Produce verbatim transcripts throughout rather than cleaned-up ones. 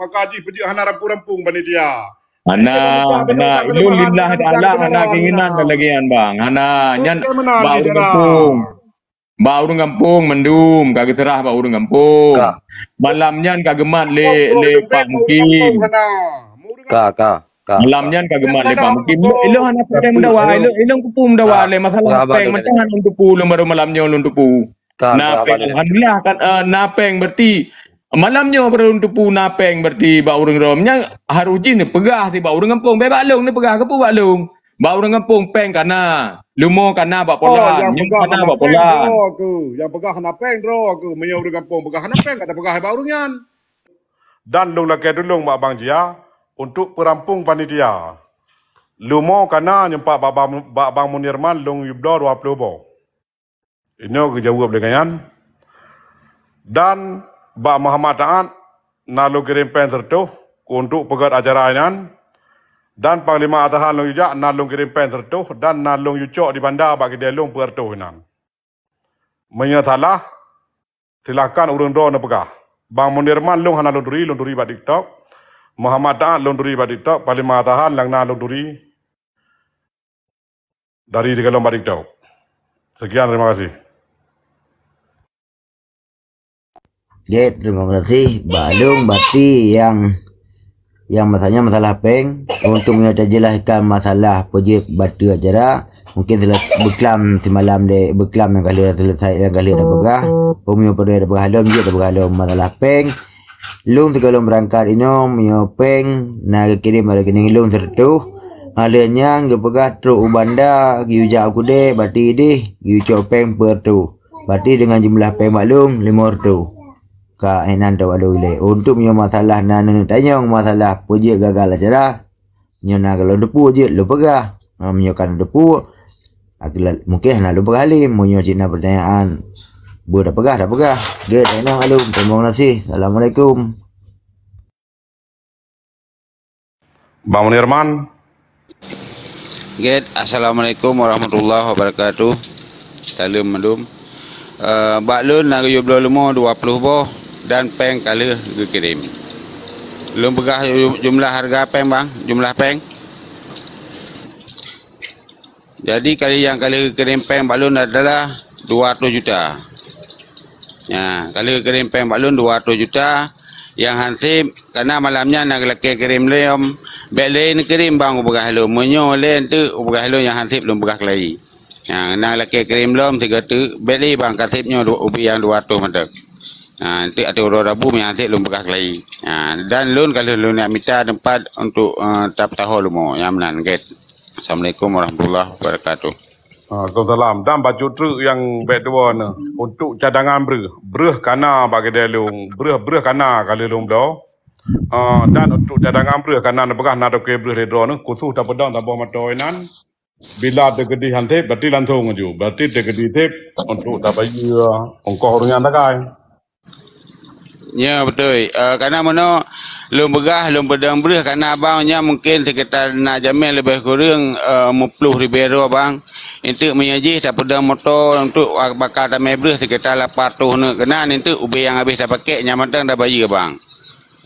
Maka jih peujeuet hana rampung-rampung panitia. Hana, hana. Ilôn lillah ta'ala hana keinginan lagèe nyan, Bang. Hana, nyan bak ureueng gampông. Bak ureueng gampông mandum, ka geuseurah bak ureueng gampông. Malam nyan ka geumat lé, lé Pak Mukim. Ka, ka, ka. Malam nyan ka geumat lé Pak Mukim. Ilôn hana peureulèe meudawa, ilôn, ilôn keupeue meudawa lé masalah péng. Macam mana lôn teupeue, lôn baru malam nyoe lôn teupeue. Na péng, alhamdulillah kan, eh, na péng berarti malam nyoe baru lôn teupeue na péng berarti bak ureueng rom. Nyan harôh jih neupeugah sibak ureueng gampông. Bèk bak lôn neupeugah, keupeue bak lôn. Bak ureueng gampông péng kana, leumo kana bak polan, nyang kana bak polan. Nyang peugah hana péng droe keuh, meunyoe ureueng gampông peugah hana péng, ka tapeugah bak ureueng nyan. Dan lôn lakèe tulông bak Bang Jia untuk peurampung panitia. Leumo kana nyumpak bak Bang, bak Bang Munirman lôn yue bloe dua ploh boh. Inoe geujaweueb lé gobnyan. Dan bak Muhammad Taat na lôn kirém péng seureutôh untuk peugöt acara nyan. Dan Panglima Atahan lôn yue jak na lôn kirém péng seureutôh dan na lôn yue cok di banda bak keudè lôn peuet reutôh inan. Meunyoe salah, silakan ureueng droe neupeugah. Bang Munirman lôn hana lôn turi, lôn turi bak TikTok. Muhammad Taat lôn turi bak TikTok, Panglima Atahan nyang na lôn turi dari sigohlom bak TikTok. Sekian, terima kasih. Jeuet, terima kasih. Bak lôn berarti nyang, nyang masalahnya masalah péng. Untuk meunyoe tajelaskan masalah peujeuet bateue acara, mungkin sele-, beuklam simalam deh, beuklam nyang ka lheueh selesai, nyang ka lheueh tapeugah. Peue meunyoe peureulèe tapeugah lom, jeuet tapeugah lom masalah péng. Lôn sigohlom beurangkat inoe, meunyoe péng na geukirém bak rekening lôn seureutôh, ngon lheueh nyan geupeugah trok u banda, geuyue jak u keudè, berarti ideh geuyue cok péng peuet reutôh. Berarti deungon jeumeulah péng bak lôn, lima reutôh. Ka, eh, nan teuh bak lôn ilèe. Untuk meunyoe masalah na neuk tanyong masalah peujeuet gagal acara, nyoe na ka lôn teupeue jeuet lôn peugah. Ha, meunyoe ka lôn teupeue, mungkin hana lôn peugah lé. Meunyoe cit na peutanyaan, beu tapeugah, tapeugah. Gèt, tanyong alun. Terima kasih. Assalamualaikum. Bang Munirman. Gèt, assalamualaikum warahmatullahi wabarakatuh. Saleuem mandum. Eh, bak lôn na geuyue bloe leumo dua ploh boh dan péng ka lheueh geukirém. Lôn peugah ju-, jumlah hareuga péng, Bang, jumlah péng. Jadi, kali nyang ka lheueh geukirém péng bak lôn adalah dua ratus juta. Nya, ka lheueh geukirém péng bak lôn dua ratus juta, nyang hansép, karena malam nyan na geulakèe kirém lom, bèk lé neukirém bang, kupeugah lôn. Meunyoe lé eunteuk, kupeugah lôn nyang hansép lôn peugah keulayi. Nya, na geulakèe kirém lom sigoe teuk, bèk lé bang, ka sép nyoe du-, ubé nyang dua ratus mantong. Nya, eunteuk ateueh uroe Rabu nyang hansép lôn peugah keulayi. Nya, dan lôn ka lheueh lôn neuk mita teumpat untuk, eh, tapeusaho leumo. Nya meunan, gèt. Assalamualaikum warahmatullahi wabarakatuh. Waalaikumsalam. Dan bacut treuk nyang bèk tuwoe nyoe. Untuk cadangan breuh. Breuh kana bak keudè lôn. Breuh, breuh kana ka lheueh lôn bloe. Ah, dan untuk cadangan breuh kana neupeugah na toke breuh lé droeneuh, khusus tapeudong saboh moto inan. Bila teukeudi hansép, berarti langsong aju. Berarti teukeudi sép untuk tabayeue ongkoh ureueng nyang sagai. Nya, beutôi. Eh, karena meunoe lôn peugah, lôn peudong breuh, karena abang nyan mungken sekitar na jamèe leubeh kureueng, eh, meuplôh ribèe droe, bang. Eunteuk meunyoe jih tapeudong moto untuk baka tamè breuh sekitar lapan reutôh neuk keunan, eunteuk ubé nyang habéh tapakék nyan mantong tabayeue, bang.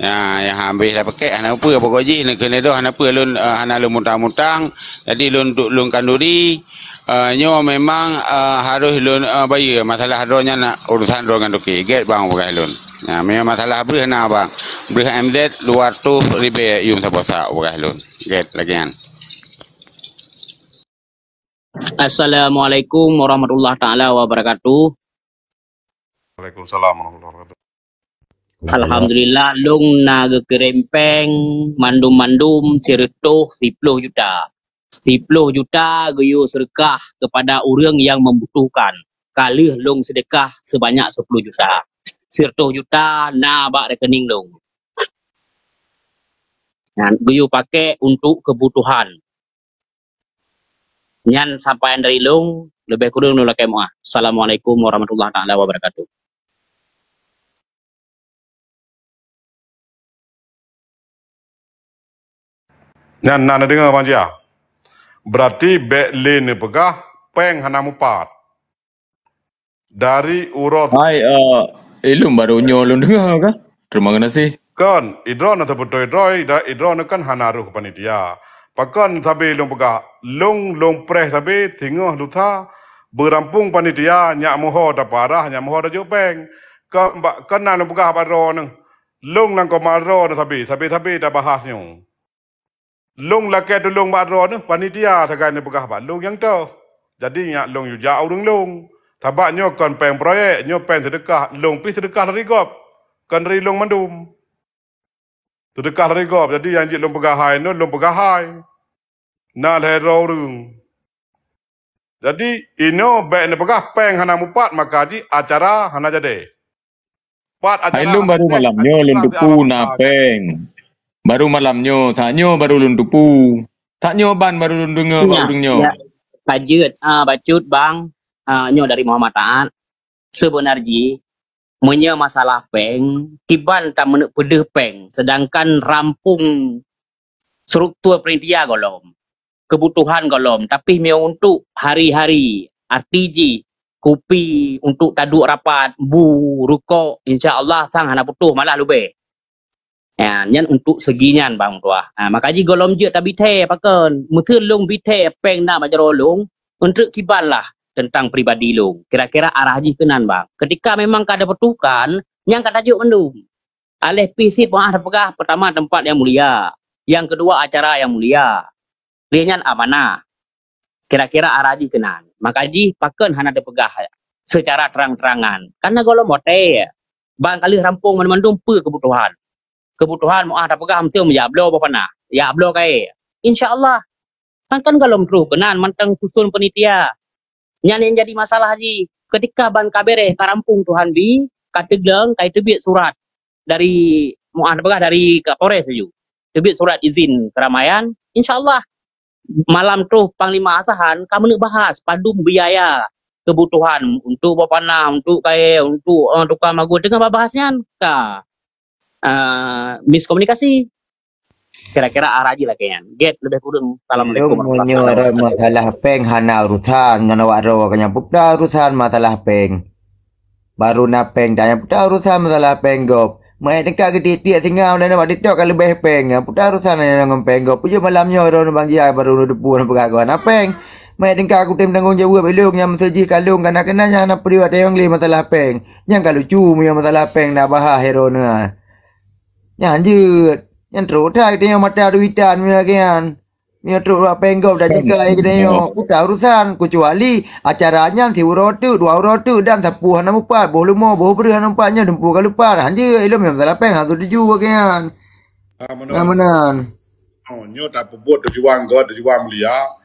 Nya, nyang habéh tapakék hana peue, pokok jih neukeuneuk doh hana peue, lôn, eh, hana lôn mutang-mutang. Jadi lôn tu-, lôn khanduri, eh, nyoe memang, eh, harôh lôn, eh, bayeue. Masalah droe nyan na urusan droe ngon toke. Gèt bang peugah lôn. Nah, memang masalah breuh na bang. Breuh M Z dua reutôh ribèe yuem saboh sak peugah lôn. Gèt lagèe nyan. Assalamualaikum warahmatullahi taala wabarakatuh. Waalaikumsalam warahmatullahi wabarakatuh. Alhamdulillah, lôn na geukirém péng mandum-mandum sireutôh siploh juta. Siploh juta geuyue seudeukah kepada ureueng nyang membutuhkan. Ka lheueh lôn seudeukah seubanyak siploh juta. Sireutôh juta na bak rekening lôn. Nyan geuyue pakék untuk keubutuhan. Nyan sampaian dari lôn, leubeh kureueng lôn lakèe meu'ah. Assalamualaikum warahmatullahi taala wabarakatuh. Nyan na neudeungoe, Bang Jia. Berarti bèk lé neupeugah péng hana mupat. Dari uroe Hai, eh, ilôn baru nyoe lôn deungoe ka. Terima kasih. Kon, idroe na teupeutôi droe, da-, idroe na kan hana roh panitia. Pakon sabe lôn peugah, lôn, lôn preh sabe, singoh lusa, beurampung panitia, nyak muho taparah, nyak muho tajok péng. Kon bak, kon na lôn peugah bak droe neuh. Lôn lam koma droe neuh sabe, sabe-sabe tabahas nyoe. Lôn lakée tulông bak droe neuh, panitia sagai neupeugah bak lôn nyang toh. Jadi nyak lôn yue jak ureuëng lôn. Sabab nyoe kon péng proyek, nyoe péng seudeukah, lôn pih seudeukah dari gob. Kon dari lôn mandum. Seudeukah dari gob. Jadi nyang jeuet lôn peugah hai nyoe, lôn peugah hai. Na lhée droe ureuëng. Jadi, inoe bék neupeugah péng hana mupat, maka jih acara hana jadi. Pat acara Hai lôn baru malam nyoe lôn tupu na péng. Baru malam nyoe, saat nyoe baru lôn tupu. Saat nyoe ban baru lôn deungoe bak ureuëng nyoe. Ya. Ka jeuet, ah, bacut bang, ah, nyoe dari Muhammad Taat. Sebenar jih, meunyoe masalah péng, kiban tameuneuk peudeuh péng, sedangkan rampung struktur panitia gohlom, kebutuhan gohlom, tapi meunyoe untuk hari-hari, arti jih, kupi untuk taduek rapat, bu, rukok, insya Allah sang hana putôh, malah leubeh. Ya, nyan untuk segi nyan bang tuah. Ha, maka jih gohlom jeuet tabithée pakon. Meuteun lôn bithée péng na bak jaroe lôn, eunteuk kiban lah tentang pribadi lôn. Kira-kira arah jih keunan bang. Ketika memang ka ada peutukan, nyang ka tajok mandum. Aléh pih sit meuah tapeugah, pertama tempat yang mulia, yang kedua acara yang mulia, lheueh nyan amanah. Kira-kira arah jih keunan. Maka jih pakon hana tapeugah secara terang-terangan. Karena gohlom watée bang ka lheueh rampung mandum-mandum peue kebutuhan. Kebutuhan meuah tapeugah meuseum ya bloe boh panah, ya bloe kae. Insya Allah. Kan, kan gohlom troh keunan mantong susun panitia. Nyan nyang jadi masalah jih. Ketika ban ka beres, ka rampung Tuhan bi, ka teugleng, ka teubiet surat dari, meuah tapeugah dari Kapolres laju. Teubiet surat izin keramaian, insya Allah malam troh Panglima Asahan ka meuneuk bahas padum biaya kebutuhan untuk boh panah, untuk kae, untuk, eh, tukang magui. Teungoh bahas nyan ka, eh, miskomunikasi. Kira-kira arah jih lakée nyan. Gét leubeh kureueng. Assalamualaikum warahmatullahi wabarakatuh. Meunyoe masalah péng hana urusan ngon awak droe, ka nyang peugah urusan masalah péng. Baru na péng, dak nyang peugah urusan masalah péng gob. Meu'en teungka geutiek-tiek singoh dan bak TikTok ka leubeh péng. Nyang peugah urusan ngon péng gob. Peujeuet malam nyoe droeneuh bang jih baru neuteupeu neupeugah gob hana péng. Meu'en teungka kutem tanggong jaweueb ilong nyang meuseujih kalong kana-kana nyang hana peudeuh watée nyang lé masalah péng. Nyang ka lucu meunyoe masalah péng na bahas droeneuh. Nyan jeuet. Nyan trok that geutanyoe mata duitan meunyoe lagée nyan. Meunyoe trok bak péng gob dan jingkai geutanyoe. Bukan urusan, kecuali acara nyan siuroe teuk, dua uroe teuk dan sapeue hana mupat, boh leumo, boh breueh hana mupat nyoe dumpeue ka lupa. Nyan jeuet, ilom nyang masalah péng hana tuju lagée nyan. Ah, meunan. Nah, meunan. Oh, nyoe tapeubuet tujuan gét, tujuan mulia.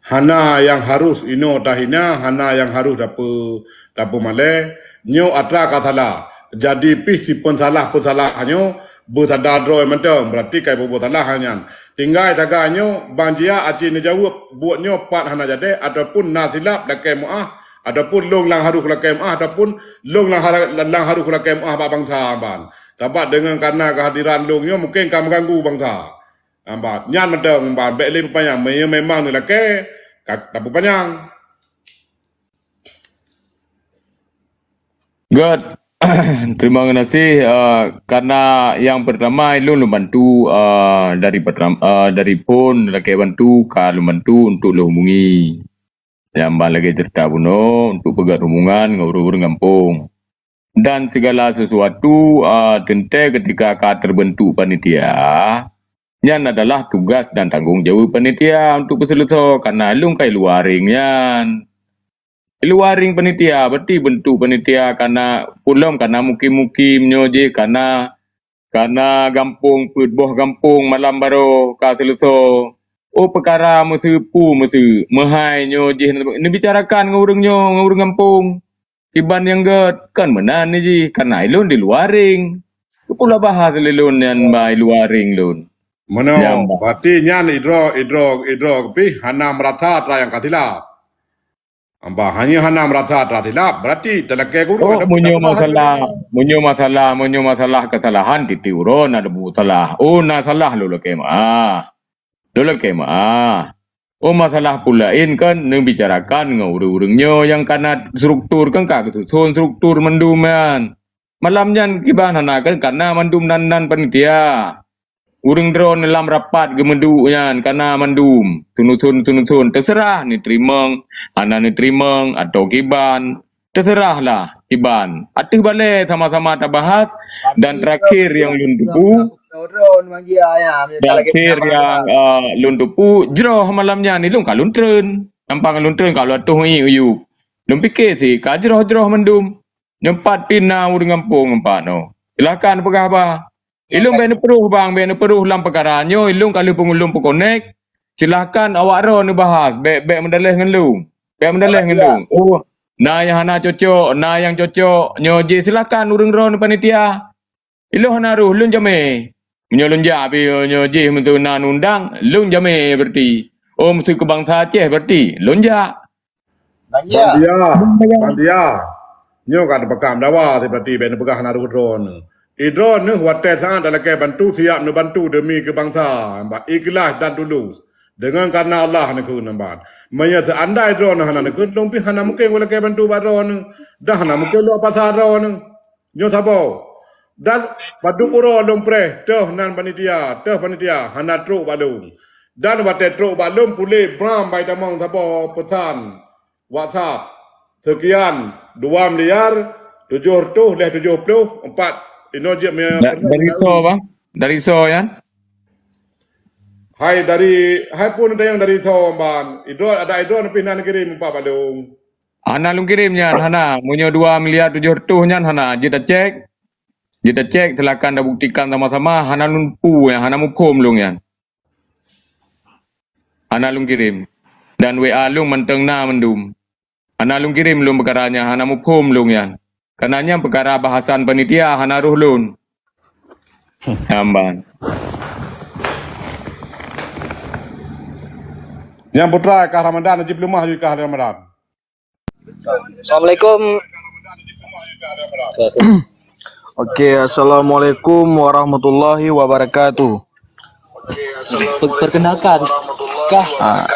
Hana nyang harus inoe tahina, hana nyang harus tapeu-, tapeumalée. Nyoe atra ka salah. Jadi pih si peunsalah-peunsalah nyoe beusada droe mantong, berarti ka iboh-boh salah nyan. Tinggai taga nyoe, ban jijak aci neujaweueb buet nyoe pat hana jadi, ataupun na silap lakée meu'ah, ataupun lôn nyang harus lakée meu'ah, ataupun lôn nyang har-, nyang harus lakée meu'ah bak bansa ban. Sabab deungon kana keuhadiran lôn nyoe mungken ka meuganggu bansa. Nyan mantong ban bék lé peupanyang. Meunyoe memang neulakée, ka tapeupanyang. Gét. Terima kasih, eh, karena yang pertama lôn, lôn bantu, eh, dari pertam-, eh, dari phon lakée bantu, ka lôn bantu untuk lôn hubungi. Nyang ban lagée ceurita bunoe untuk peugét hubungan ngon ureuëng-ureuëng gampông. Dan segala sesuatu, a, teuntée ketika ka terbentuk panitia, nyan adalah tugas dan tanggong jaweueb panitia untuk peuseuleusoe, karena lôn ka i luwa ring nyan. I luwa ring panitia, berarti bentuk panitia kana pulom, kana mukim-mukim nyoe jih, kana Kana gampông peuet boh gampông malam baroe ka seuleusoe. Oh, peukara meuseu pu meuseu, meuhai nyoe jih neubicarakan ngon ureuëng nyoe, ngon ureuëng gampông. Kiban nyang gét, kon meunan jih, kana ilôn di luwa ring. Keupeue bahas lé lôn nyan ba i luwa ring lôn. Meunoe, berarti nyan idroe, idroe, idroe pih hana meurasa atra nyang ka silap. Bah, hanya hana meurasa atra silap, berarti talakée guru. Oh, meunyoe masalah, meunyoe masalah, meunyoe masalah kesalahan tiep-tiep uroe na leumo salah. Oh, na salah lôn lakée meu'ah. Lôn lakée meu'ah. Oh, masalah peue laén kan neubicarakan ngon ureuëng-ureuëng nyoe nyang kana struktur kan ka geususon struktur mandum nyan. Malam nyan kiban hana kan, kana mandum nan-nan panitia. Ureuëng droeneuh lam rapat geumeuduek nyan kana mandum. Tunuson-tunuson, teuseurah neuteurimong, hana neuteurimong, atau kiban. Teuseurahlah kiban. Ateueh balée sama-sama tabahas, dan terakhir nyang lôn teupeue, terakhir nyang, eh, lôn teupeue, jroh malam nyan, ilôn ka lôn treun. Nampak lôn treun ka lôn atoh ngieng u yup. Lôn pike si ka jroh-jroh mandum. Nyoe pat pih na ureuëng gampông pat nyoe. Silahkan peugah bah. Ilôn bék neupeurôh bang, bék neupeurôh lam peukara nyoe, ilôn ka lheueh peungulôn peukonek. Silahkan awak droeneuh bahas, bék, bék meudaleh ngon lôn. Bék meudaleh ngon lôn. Oh, na nyang hana cocok, na nyang cocok. Nyoe jih silahkan ureuëng droeneuh panitia. Ilôn hana rôh, lôn jamé. Meunyoe lôn jak pih, nyoe jih meunteue na undang, lôn jamé berarti. Oh, meuseu keu bansa Aceh berarti lôn jak. Bang Dia, Bang Dia. Nyoe ka teupeukam dawa seperti bék neupeugah na rôh droeneuh. I droeneuh watée saát talakée bantu siap neubantu demi keu bansa, ikhlas dan tulus. Deungon kareuna Allah neukheun ban. Meunyoe seuandai droeneuh hana neukheun, lôn pih hana mungken ulakée bantu bak droeneuh. Dan hana mungken lôn pasa droeneuh. Nyoe saboh. Dan padub uroe lôn preh, teuh nan panitia, teuh panitia, hana trok bak lôn. Dan watée trok bak lôn puléh bram bai tamong saboh peusan WhatsApp. Sekian, dua miliar tujoh reutôh lhée tujoh ploh empat. Inoe jeuet me-, Da-, dari soe, bang? Dari soe, yan? Hai dari, hai pun ada nyang dari soe, ban. Idroe, ada idroe pih na neukirim umpat bak lôn. Hana lôn kirim nyan, hana. Meunyoe dua miliar tujoh reutôh nyan hana, jeuet tacek. Jeuet tacek, silakan tabuktikan sama-sama, hana lôn peue nyan, hana muphom lôn nyan. Hana lôn kirim. Dan W A lôn mantong na mandum. Hana lôn kirim lôn peukara nyan, hana muphom lôn nyan. Kareuna nyan peukara bahasan panitia, hana rôh lôn. Nyan ban. Nyang putra kah Ramadan, jipeuleumah jih kah Ramadan. Assalamualaikum. Okey, assalamualaikum warahmatullahi wabarakatuh. Per-, perkenalkan, kah Ah,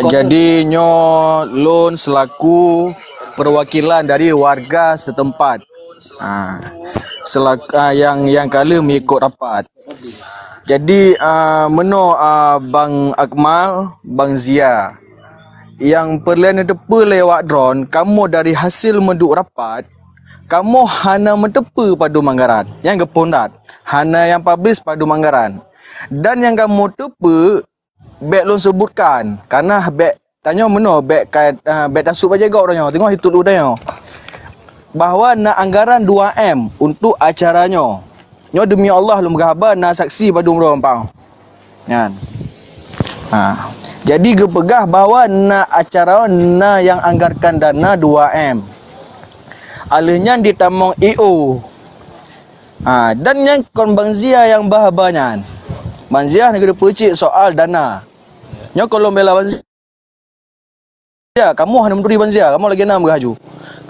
jadi nyoe lôn selaku perwakilan dari warga setempat. Ah, selak-, ah, yang, yang ka lheueh mengikut rapat. Jadi, ah, meunoe, ah, Bang Akmal, Bang Zia, nyang peureulée neuteupeue lé awak droen, kamoe dari hasil meuduek rapat, kamoe hana meuteupeue padum anggaran nyang geuphon that, hana nyang publish padum anggaran. Dan nyang kamoe teupeue, bék lôn seubutkan, kareuna bék tanyoe meunoe, bék ka, ah, bék tasut bajée gob tanyoe, teungoh situlu tanyoe, bahwa na anggaran dua M untuk acara nyoe. Nyoe demi Allah lôn meuhaba na saksi padum droe pang. Nyan. Ha. Jadi geupeugah bahwa na acara na nyang anggarkan dana dua M. Aleuh nyan ditamong I O. Ha, dan nyan kon Bang Zia nyang bah haba nyan. Bang Zia hana geuteupeue cit soal dana. Nyoe kon lôn bela Bang Zia. Ya, kamoe hana meuturi Bang Zia, kamoe lagée na meugah aju.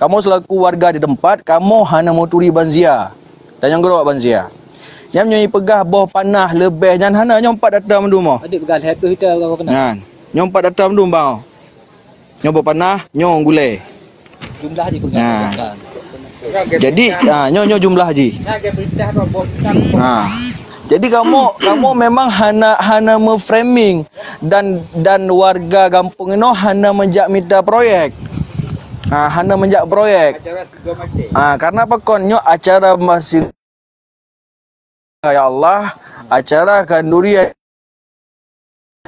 Kamoe selaku warga di tempat, kamoe hana meuturi Bang Zia. Tanyong keudroe Bang Zia. Nyang meunyoe peugah boh panah leubeh nyan hana, nyoe empat data mandum oh. Adik peugah lhée ploh juta ka kena. Nyan. Nyoe empat data mandum bang. Nyoe boh panah, nyoe gulée. Jumlah dipeugah. Nah. Jadi, ha, nyoe, nyoe jumlah jih. Ha. Jadi kamoe, kamoe memang hana, hana me-framing dan, dan warga gampông inoe hana meujak mita proyek. Ha, hana meujak proyek. Ha, karena apa kon nyoe acara masih, ya Allah, acara khanduri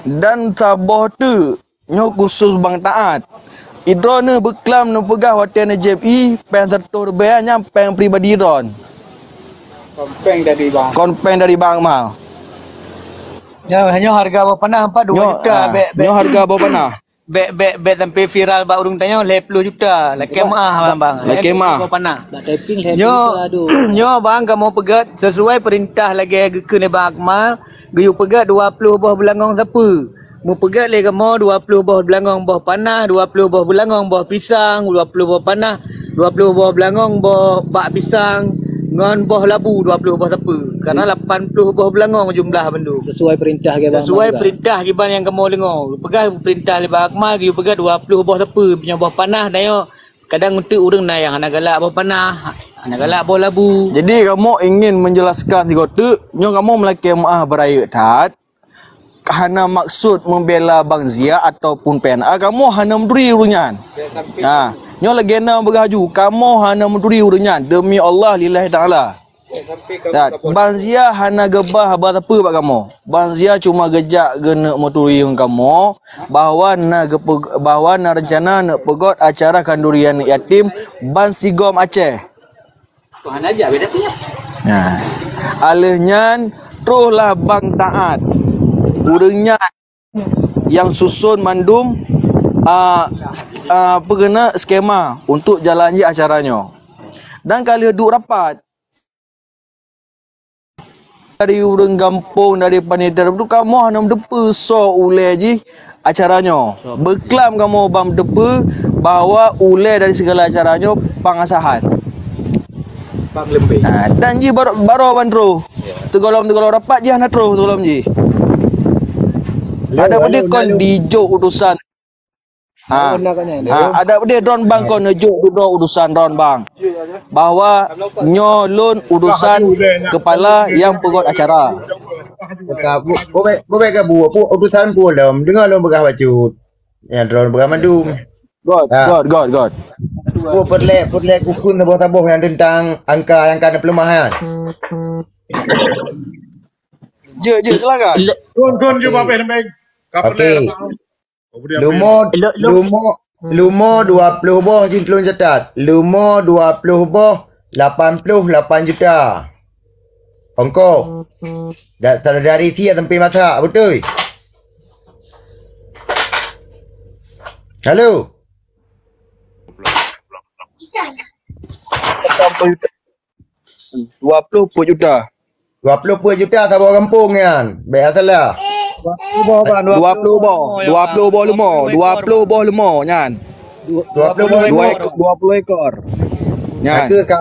dan saboh teuk nyoe khusus Bang Taat. Idroeneuh beuklam neupeugah watée neujép ie péng seratus ribèe nyan péng pribadi droen. Kon péng dari bang. Kon péng dari Bang Akmal. Nyoe, nyoe harga boh panah empat dua juta, ah, bèk, bèk. Nyoe harga boh panah. Bèk, bèk, bèk sampai viral bak ureueng tanyoe lhèe ploh juta. Lakèe meu'ah, bang, bang. Lakèe meu'ah. Boh panah. Bak typing lhèe ploh juta, aduh. Nyoe, nyoe, bang, kamoe peugèt sesuai peurintah lagèe geukheun lé Bang Akmal, geuyue peugèt dua ploh boh beulangong sapeue. Meupeugèt lé kamoe dua ploh boh beulangong boh panah, dua ploh boh beulangong boh pisang, dua ploh boh panah, dua ploh boh beulangong boh bak pisang, ngon boh labu dua ploh boh sapeue. Karena lapan ploh boh beulangong jumlah bandum. Sesuai perintah kiban. Sesuai perintah kiban nyang kamoe deungoe. Peugah perintah lé Bang Akmal, geuyue peugah dua ploh boh sapeue. Meunyoe boh panah, tanyoe kadang eunteuk ureueng na nyang hana galak boh panah. Nak galak boh labu. Jadi kamoe ingin menjelaskan sigoe teuk, nyoe kamoe meulakée meu'ah beurayeuk that. Hana maksud membela Bang Zia ataupun P N A, kamoe hana meuturi ureuëng nyan. Ha, nyoe lagée na beugah ju, kamoe hana meuturi ureuëng nyan demi Allah lillahi taala. Dan Bang Zia hana geuba haba sapeue bak kamoe. Bang Zia cuma geujak geuneuk meuturi ngon kamoe bahwa na geupeu-, bahwa na reuncana neuk peugét acara khanduri aneuëk yatim bansigom Aceh. Tuhan aja beda punya. Nah, aleuh nyan troh lah Bang Taat. Ureuëng nyan nyang susun mandum, ah, s-, ah, apa kena skema untuk jalan je acara nyoe. Dan ka lheueh duek rapat dari ureuëng gampông, dari panitia tu, kamoe hana meuteupeue soe ulée jih acara nyoe. Beuklam kamoe ban meuteupeue bahwa ulée dari segala acara nyoe pengesahan. Bang lembek. Ha, dan jih baroe, baroe ban troh. Ya. Teugohlom-teugohlom rapat jih hana troh teugohlom jih. Ada pedih kon dijok utusan. Ha. Ha, ada pedih droen bang kon neujok dudoe utusan droen bang. Bahwa nyoe lôn utusan kepala nyang peugét acara. Ka bu-, bubek, bubek ka bu-, pu-, utusan pulom. Dengar lôn peugah bacut. Nyang droen peugah mandum. God, ha. God, God, God. Pu peureulée, peureulée kukun saboh-saboh nyang teuntang angka nyang ka neupeuleumah nyan. Jeuet, jeuet, silakan. Kun, kun, jeuet, Bang Peh, lembeng. Okey. Lumo, lumo, lumo dua puluh boh jih lôn catat. Lumo dua puluh boh, lapan puluh lapan juta. Ongkoh. Da-, dari siat sampai masak, beutôi? Halo? Dua puluh peuet juta. Dua puluh peuet juta saboh gampông nyan. Bék salah. Dua puluh boh, Bang, dua puluh boh. Dua puluh boh leumo. Dua puluh boh leumo nyan. Dua puluh boh leumo. Dua ekor, dua puluh ekor. Nyan. Ka,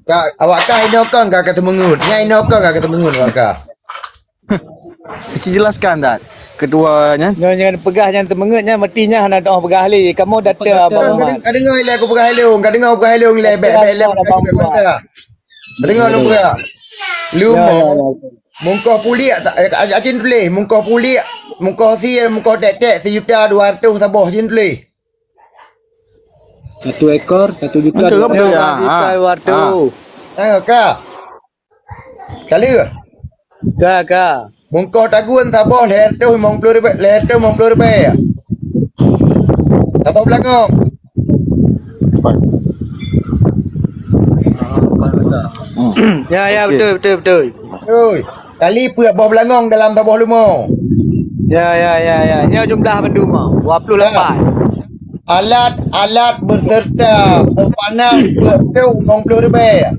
ka, awak kah inoe kon ka, ka teumeungeut. Nyan inoe kon ka, ka teumeungeut awak kah. Keuci jelaskan that ketua nyan. Nyoe nyan peugah nyan teumeungeut nyan, meuti nyan hana teuoh peugah lé. Kamoe data Abang Mat. Ka deungoe ilée aku peugah ilée, ka deungoe peugah ilée ilée, bék, bék, ilée, bék, bék. Deungoe lôn peugah. Leumo. Ya, ya, ya. Mungkoh pulik, eh, acin tuléh. Mungkoh pulik, mungkoh sie, mungkoh tek-tek, sijuta dua ratus saboh, acin tuléh. Satu ekor, satu juta dua ratus. Betul, betul, ya. Satu juta dua ratus. Ha. Ha, ka. Kali. Ka, ka. Mungkoh tagun saboh lhèe reutôh limong ploh ribèe, lhèe reutôh limong ploh ribèe. Saboh beulangong. Ya, ya, okey. Betul, betul, betul. Oi, kali peuet boh beulangong dalam saboh leumo. Ya, ya, ya, ya. Nyoe jumlah bandum, dua puluh lapan. Alat-alat beserta boh panah peuet reutôh limong ploh ribèe.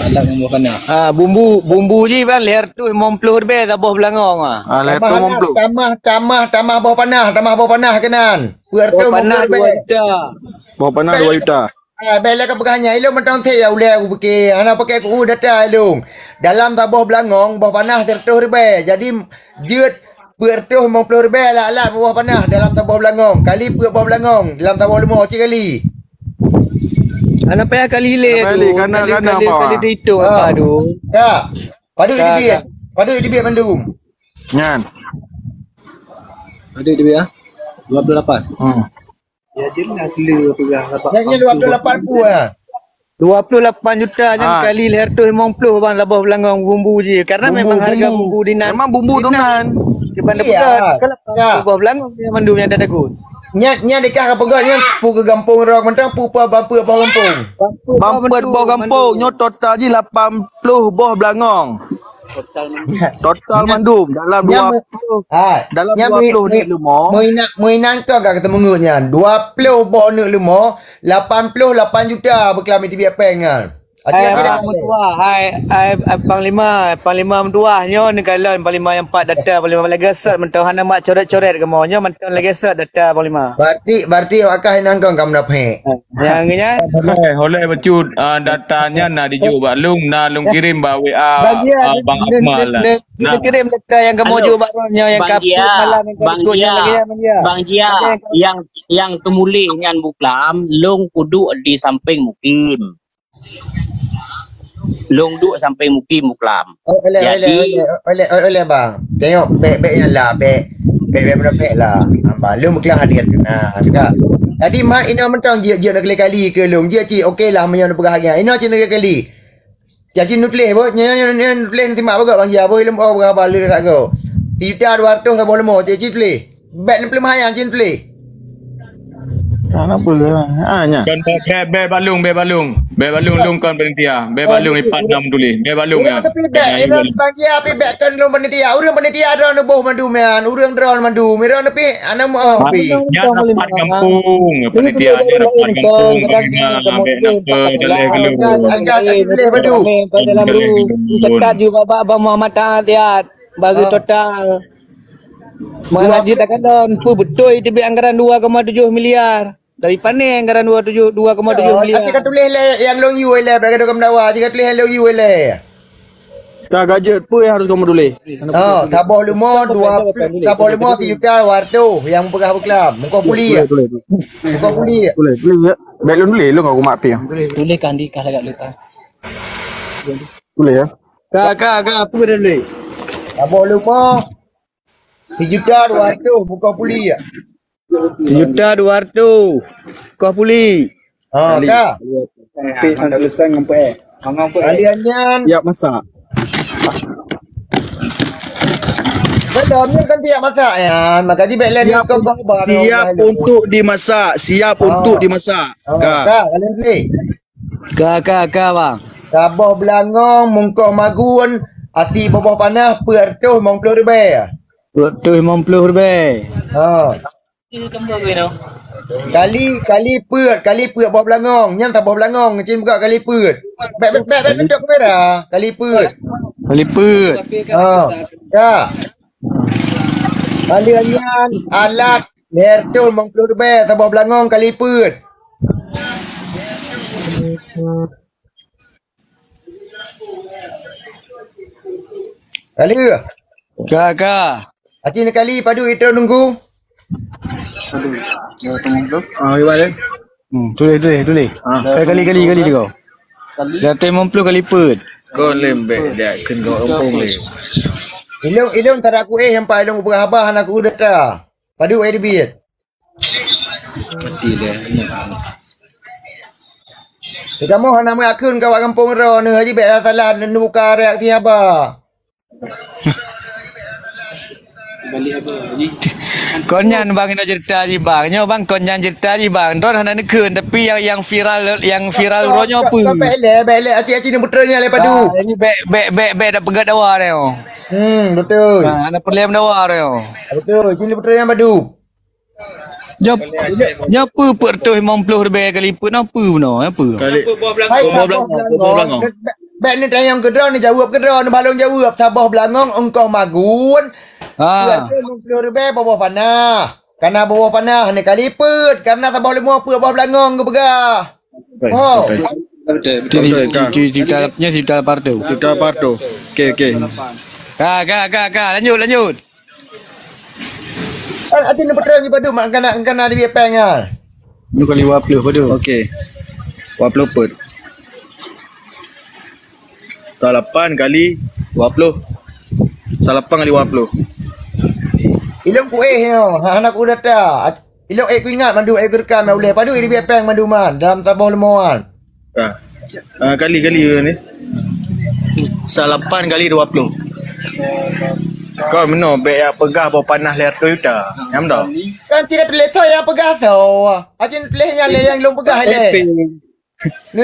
Alat ngon boh panah. Ha, bumbu, bumbu jih kan lhèe reutôh limong ploh ribèe saboh beulangong, ha. Ah, lhèe reutôh limong ploh. Tamah, tamah, tamah boh panah, tamah boh panah keunan. Peuet reutôh limong ploh ribèe. Boh panah dua juta. Boh panah dua juta. Ah, bèk lé ka peugah nyan, ilôn mantong sép ya ulèe u bukét. Hana paké ku data ilôn. Dalam saboh beulangong, boh panah sireutôh ribèe. Jadi, jeuet peuet reutôh limong ploh ribèe alat-alat boh panah dalam saboh beulangong. Kali peuet boh beulangong dalam saboh leumo cit kali. Hana payah kali lé tu. Hana payah lé, kana, kali, kana kali, apa? Kali teuitong apa tu? Ka. Padub ka, teubiet. Ka. Padub teubiet mandum. Nyan. Padub teubiet, ah? Dua puluh lapan. Hmm. Ya, jelas le peugah lapan puluh. Nyan dua puluh lapan pue, ah. Dua puluh lapan juta nyan kali lhèe reutôh limong ploh bang saboh beulangong bumbu jih. Karena memang harga bumbu di nan. Memang bumbu di nan. Di nan. Di Banda Pegat. Kalau saboh beulangong dia mandum nyang ada takut. Nyan, nyan dikah ka peugah nyan, pu keu gampông rong mantong, pu pa bampeuk boh gampông. Bampeuk boh gampông, nyoe total jih lapan ploh boh beulangong. Total mandum dalam dua puluh, dalam dua puluh neuk leumo. Meuinan, meuinan keu ka teumeugeut nyan. Dua puluh boh neuk leumo, lapan puluh lapan juta beuklam iteubiet péng nyan. Hai, hai, hai, Panglima, Panglima meutuah nyoe neukalon Panglima nyang pat data, Panglima lagèe sot mantong hana mak coret-coret kamoe. Nyoe mantong lagèe sot data, Panglima. Berarti, berarti awak kah inong kong ka munafék. Nyang nyan. Holeh, holeh bacut, ah, data nyan na dijok bak lôn, na lôn kirim bak W A, ah, Bang Akmal lah. Nah. Kirim data nyang kamoe jok bak lôn, nyang ka malam nyang ka ikot nyan lagèe nyan, Bang Jia. Bang Jia, nyang, nyang teumuléh nyan buklam, lôn kuduek di sampéng Mukim. Lôn duek sampai mukim buklam. Oh, oleh, oleh, jadi oleh, oleh, oleh, oleh, bang. Tengok, bek, bek yang lah, bek, bek, bek munafik lah. Hamba, lôn buklam hadir. Nah, tengok. Jadi, mat inoe mantong jeuet, jeuet nak kali-kali ke lôn. Jeuet cit, okey lah, meunyoe neupeugah lagèe nyan. Inoe cit nak kali. Jadi, nutuléh, boh. Nyan, nyan, nyan, nutuléh, nanti mak bagak bang Jia, boh. Ilmu, oh, berapa lé tak kau. Tiga dua ratus saboh leumo, cit, cit tuléh. Bèk neupeuleumahan cit pleh. Ka na peue lah. Ha, nya. Kan bèk, bèk, bèk balung, bèk balung. Bèk balung, lôn kon panitia. Bèk balung ipat nam tuléh. Bèk balung ya. Tapi bèk, iron panitia, tapi bèk kon lôn panitia. Ureueng panitia droeneuh boh mandum nyan. Ureueng droeneuh mandum. Iron tapi aneuk meu pi. Nyan rapat gampông. Panitia nyan rapat gampông. Bagaimana bèk nak ke dalam galuh. Agak, agak tak boleh badu. Dalam ru. Cekat ju babak Abang Muhammad Taha siat. Bagi total. Mana jih takalon, peue beutôi teubiet anggaran dua koma tujoh miliar. Dari pané anggaran dua tujoh, dua koma tujoh miliar. Aci ka tuléh lé nyang lôn yue lé, bèk gadoh kamoe meudawa, aci ka tuléh nyang lôn yue lé. Ka gadget peue nyang harôh kamoe tuléh? Oh, saboh leumo dua, saboh leumo sijuta dua ratus nyang peugah beuklam. Muka puli ya. Muka puli ya. Tuléh, tuléh ya. Bèk lôn tuléh, lôn aku mak piang. Tuléh kan di kah lagak leuta. Tuléh ya. Ka, ka, ka, peue dah tuléh? Saboh leumo. Sijuta dua ratus buka puli ya. Sijuta dua ratus. Koh puli. Ha, ka. Pih han selesai ngon pih. Kalian nyan. Siap masak. Belum ni kan siap masak ya. Maka ji bèk lain siap, kau bawa siap untuk dimasak, siap untuk dimasak. Ha, ka. Ka, kalian pilih. Ka, ka, ka, bang. Saboh beulangong, mungkoh magun, asi boboh panah, peuet reutôh limong ploh ribèe. Peuet reutôh limong ploh ribèe. Ha. Kali, kali peuet, kali peuet boh beulangong. Nyan saboh beulangong, cit buka kali peuet. Bèk, bèk, bèk, bèk, tunjuk kamera. Kali peuet. Kali peuet. Ha. Ka. Kali nyan alat lhèe reutôh limong ploh ribèe saboh beulangong kali peuet. Kali. Ka, ka. Aci neukali padub itu nunggu. Aduh, ya, tunggu tu. Ah, iwal eh. Hmm, tuléh, tuléh, tuléh. Ah. Eh, kali, kali, kali tiga. Kali. Lhèe reutôh limong ploh kali peuet. Kau lembek dia kena gampông lé. Ilong, ilong tak ada kueh sampai ilong berhabah anak udah ta. Padub eh dibiet. Mati dia. Kamoe hana meuakun kawak gampông droeneuh, haji bèk salah neubuka reaksi haba. Kon nyan bang inoe cerita jih bang. Nyoe bang kon nyan cerita jih bang. Droen hana neukheun tapi yang, yang viral, yang viral uroe nyoe peue? Bèk lé, bèk lé, aci-aci neupeutrön nyan lé padu. Ah, ini bèk, bèk, bèk, bèk dak peugah dawa nyoe. Hmm, betul. Ah, hana peureulèe dawa nyoe. Betul, aci neupeutrön nyan padu. Nyoe, nyoe peue peuet reutôh limong ploh ribèe kali peuet, nyoe peue bunoe, nyoe peue? Kali. Hai, boh beulangong, boh beulangong. Bèk, bèk neutanyong keudroe, neujaweueb keudroe, neubalong jaweueb. Saboh beulangong ongkoh magun, ha, peuet reutôh limong ploh ribèe boboh panah. Kana boboh panah neukali peuet, kana saboh leumo peuet boh beulangong geupeugah. Oh. Betul, betul, betul, betul, betul. Cerita, cerita, cerita lapan reutôh. Cerita lapan reutôh. Okey, okey. Ka, ka, ka, ka. Lanjut, lanjut. Kan hati ni betul je padu mak kena, kena di peng ah. Ni kali dua puluh padu. Okey. Dua puluh pun. Salapan kali dua puluh. Salapan kali dua puluh. Ilong kueh nyoe, ha, hana ku data. Ilong eh kuingat mandum eh kurekam nyang ulèe. Padu di peng manduman dalam saboh leumoan. Ha. Ah, kali-kali ni. Salapan kali dua puluh. Kau meunoe bèk jak peugah boh panah lhèe reutôh juta. Nyam dah. Kan tidak tulis so yang peugah so. Acin tulis nyang lé yang lôn peugah lé.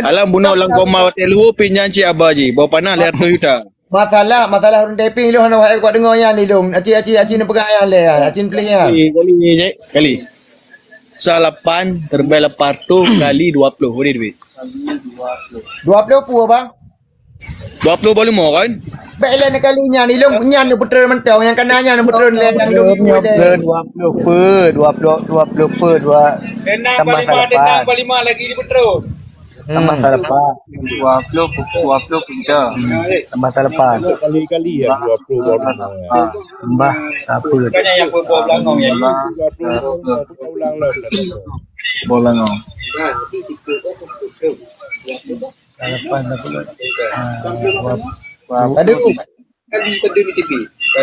Alam bunoe lam koma watèe luhô pih nyan cit haba jih. Boh panah lhèe reutôh juta. Masalah, masalah ureueng taping lôn hana wahai kuat deungoe nyan di lôn. Aci, aci, aci neupeugah nyan lé, aci neupeuleh nyan. Kali, kali, cek, kali. Salapan terbang lapan reutôh kali dua puluh, boleh duit. Dua puluh pue, bang? Dua puluh baru lima kan? Baik lah, nak kali nyan, di lôn nyan neupeutrön mantong, nyang kana nyan neupeutrön lé, nyang lôn dua puluh pue, dua puluh, dua puluh pue, dua tambah salapan. Tambah salapan. Tambah salapan. Dua puluh, dua puluh pinta. Tambah salapan. Kali-kali ya, dua puluh baru. Ah, tambah satu. Bukannya yang buat bola belakang ya. Tambah satu. Bola ngau. Lapan, lapan. Ah, dua, dua, Aduh.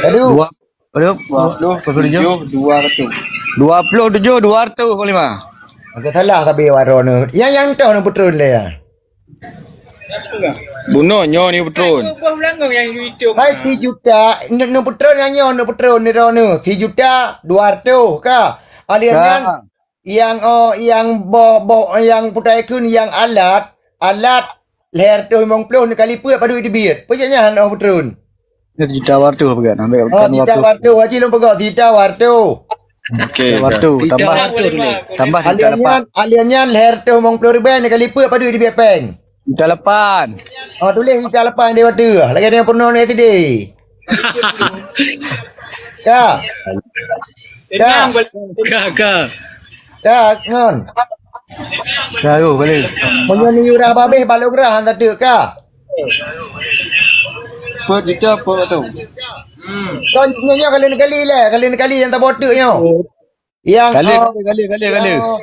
Aduh. Dua, dua, dua puluh tujuh, dua ratus. Dua puluh tujuh, dua ratus, Panglima. Agak salah tapi awak droeneuh. Yang, yang toh neupeutrön lé ya. Bunoe nyoe ni beutôi. Hai sijuta, ne-, neupeutrön nyang nyoe, neupeutrön ni droeneuh. Sijuta dua ratus ka. Ahli nyan, nyang, oh, nyang boh, boh, nyang putai kheun, nyang alat, alat lhèe reutôh limong ploh neukali peuet padub jiteubiet. Peue cit nyan hana peutrön? Nyan sijuta dua ratus peugah, nah, oh, sijuta dua ratus. Haji lôn peugah, sijuta dua ratus. Okey. Sijuta dua ratus, tambah, tambah sijuta lapan. Ahli nyan, ahli nyan lhèe reutôh limong ploh ribèe neukali peuet padub jiteubiet péng. Sijuta lapan. Oh, tuléh sijuta lapan di watèe. Lagèe nyan peurunoe S D. Ka. Ka. Ka, ka. Ka, ngon. Ka, oh, boleh. Meunyoe ni yura babeh balong rah hana teuk ka. Peuet juta, peuet ratus. Hmm. Kon nyoe kali neukali lé, kali neukali nyang taboh teuk nyoe. Nyang, kali, oh, kali, kali, kali, kali. Nyang, oh,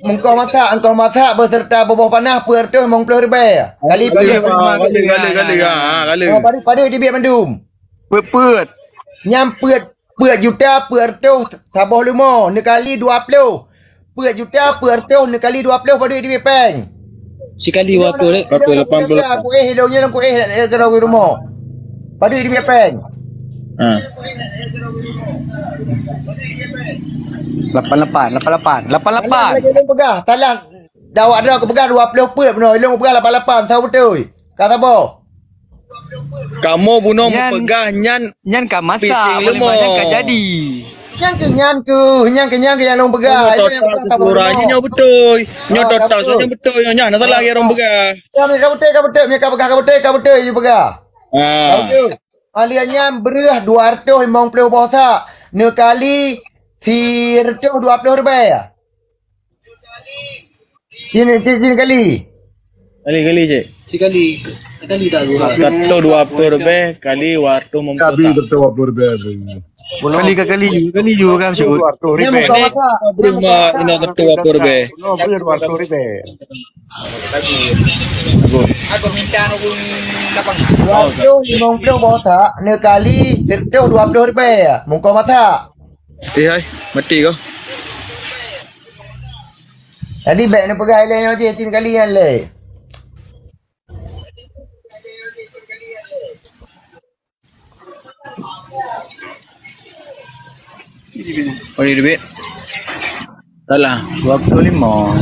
mungkoh masak, mungkoh masak beserta boh-boh panah peuet reutôh limong ploh ribèe. Kali, kali, peuet. Kali, kali, kali, ha, ha, kali. Oh, padub, padub jiteubiet mandum. Peuet, peuet. Nyan peuet, peuet juta, peuet reutôh saboh leumo neukali dua ploh. Peuet juta, peuet reutôh neukali dua ploh padub jiteubiet péng. Sikali dua ploh, dek. Dua ploh, lapan puluh lapan. Aku eh, ilong nyan aku eh, eh, kena di rumah. Padub jiteubiet péng. Ha. Lapan lapan, lapan lapan, lapan lapan. Salah lagèe ilong peugah, salah. Dah awak droe kupeugah dua ploh peuet bunoe, ilong peugah lapan lapan, saboh beutôi. Ka saboh. Kamoe bunoe nyan, mupeugah nyan, nyan ka masak, Panglima, nyan ka jadi. Nyan keuh, nyan keuh, nyan keuh, nyan keuh nyang lôn peugah. Nyoe total seseurah, nyoe beutôi. Nyoe total, nyoe beutôi, nyoe nyan, na salah lagèe ureueng peugah. Ya, ka beutôi, ka beutôi, ka beutôi, ka beutôi, ka beutôi, you peugah. Ha. Ka beutôi. Ahli nyan breueh dua reutôh limong ploh boh sak neukali sireutôh dua ploh ribèe. Sini, sini, sini kali. Kali, kali, cek. Sikali, kali tak dua. Satu dua puluh ribèe kali dua ratus lima puluh. Kali tak. Satu dua puluh ribèe. Kali ka kali, you, kali you kan, Syut. Dua ratus ribèe. Ni muka masak. Berumah ina satu dua puluh ribèe. Dua ratus ribèe. Bagus. Dua ratus lima puluh boh sak neukali satu dua puluh ribèe. Muka masak. Eh, hai, mati kau. Jadi bèk neupeugah ilèe nyoe jih, cit kali nyan lé. Oh, ni duit. Salah, dua puluh lima.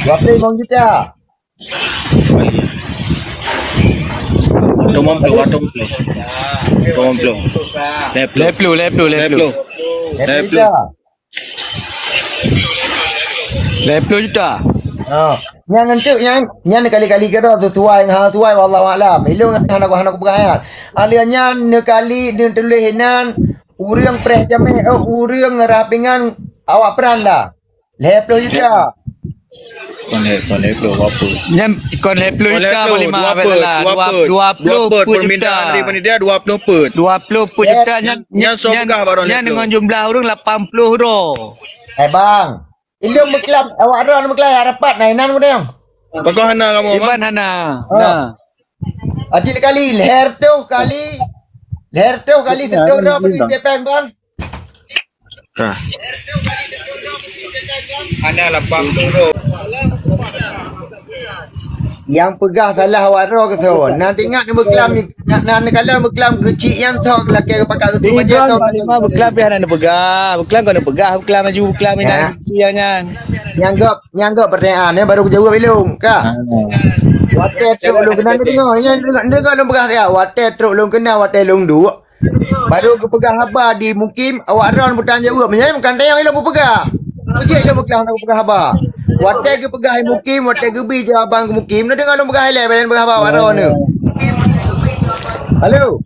Dua puluh lima juta. Atau mampu, atau mampu. Atau mampu. Lima puluh. Lima puluh, lima puluh, lima puluh. Lima puluh. Lima puluh. Lima puluh juta. Ha. Nyan enteuk nyan, nyan kali-kali keudroe sesuai ngon hal sesuai, wallahu a'lam. Ilôn hana, hana kupeugah nyan. Alèh nyan neukali neutuléh inan ureueng preh jamèe, eh, ureueng rhah pingan awak peuran dah. Lhèe ploh juta. Kon lhèe, kon lhèe ploh, berapa? Nyan kon lhèe ploh juta, Panglima, dua peuet, dua peuet. Dua peuet, permintaan daripada dia dua puluh peuet. Dua puluh peuet juta nyan, nyan, nyan, nyan dengan jumlah ureueng lapan puluh droe. Eh, bang. Ilôn beuklam, awak droe beuklam rapat na inan keudéh. Pakon hana kamoe, Bang? Iban hana. Oh. Nah. Acit kali, lhèe reutôh kali, lhèe reutôh kali siteuk droe bri pèng, Bang. Hana lapan puluh. Nyang peugah salah awak droe keuh soe. Na teuingat neubeuklam, na, na neukalon beuklam keuchik nyan soe, lakèe pakat susu bajèe soe. Panglima beuklam pih hana neupeugah. Beuklam kon neupeugah, beuklam laju, beuklam inan nyang nyan. Nyang gop, nyang gop pertanyaan nyan baru kujaweueb ilôn, ka? Watèe trok lôn keunan, deungö, nyan deungö, deungö lôn peugah siat. Watèe trok lôn keunan, watèe lôn duek. Baru geupeugah haba di Mukim, awak droe neupeutanggong jaweueb. Meunyoe meukan tayang ilôn geupeugah. Peue jeuet ilôn beuklam hana geupeugah haba. Watèe geupeugah di Mukim, watèe geubi jawaban keu Mukim, na deungö lôn peugah ilèe, bèk lôn peugah haba awak droe neuh. Halo.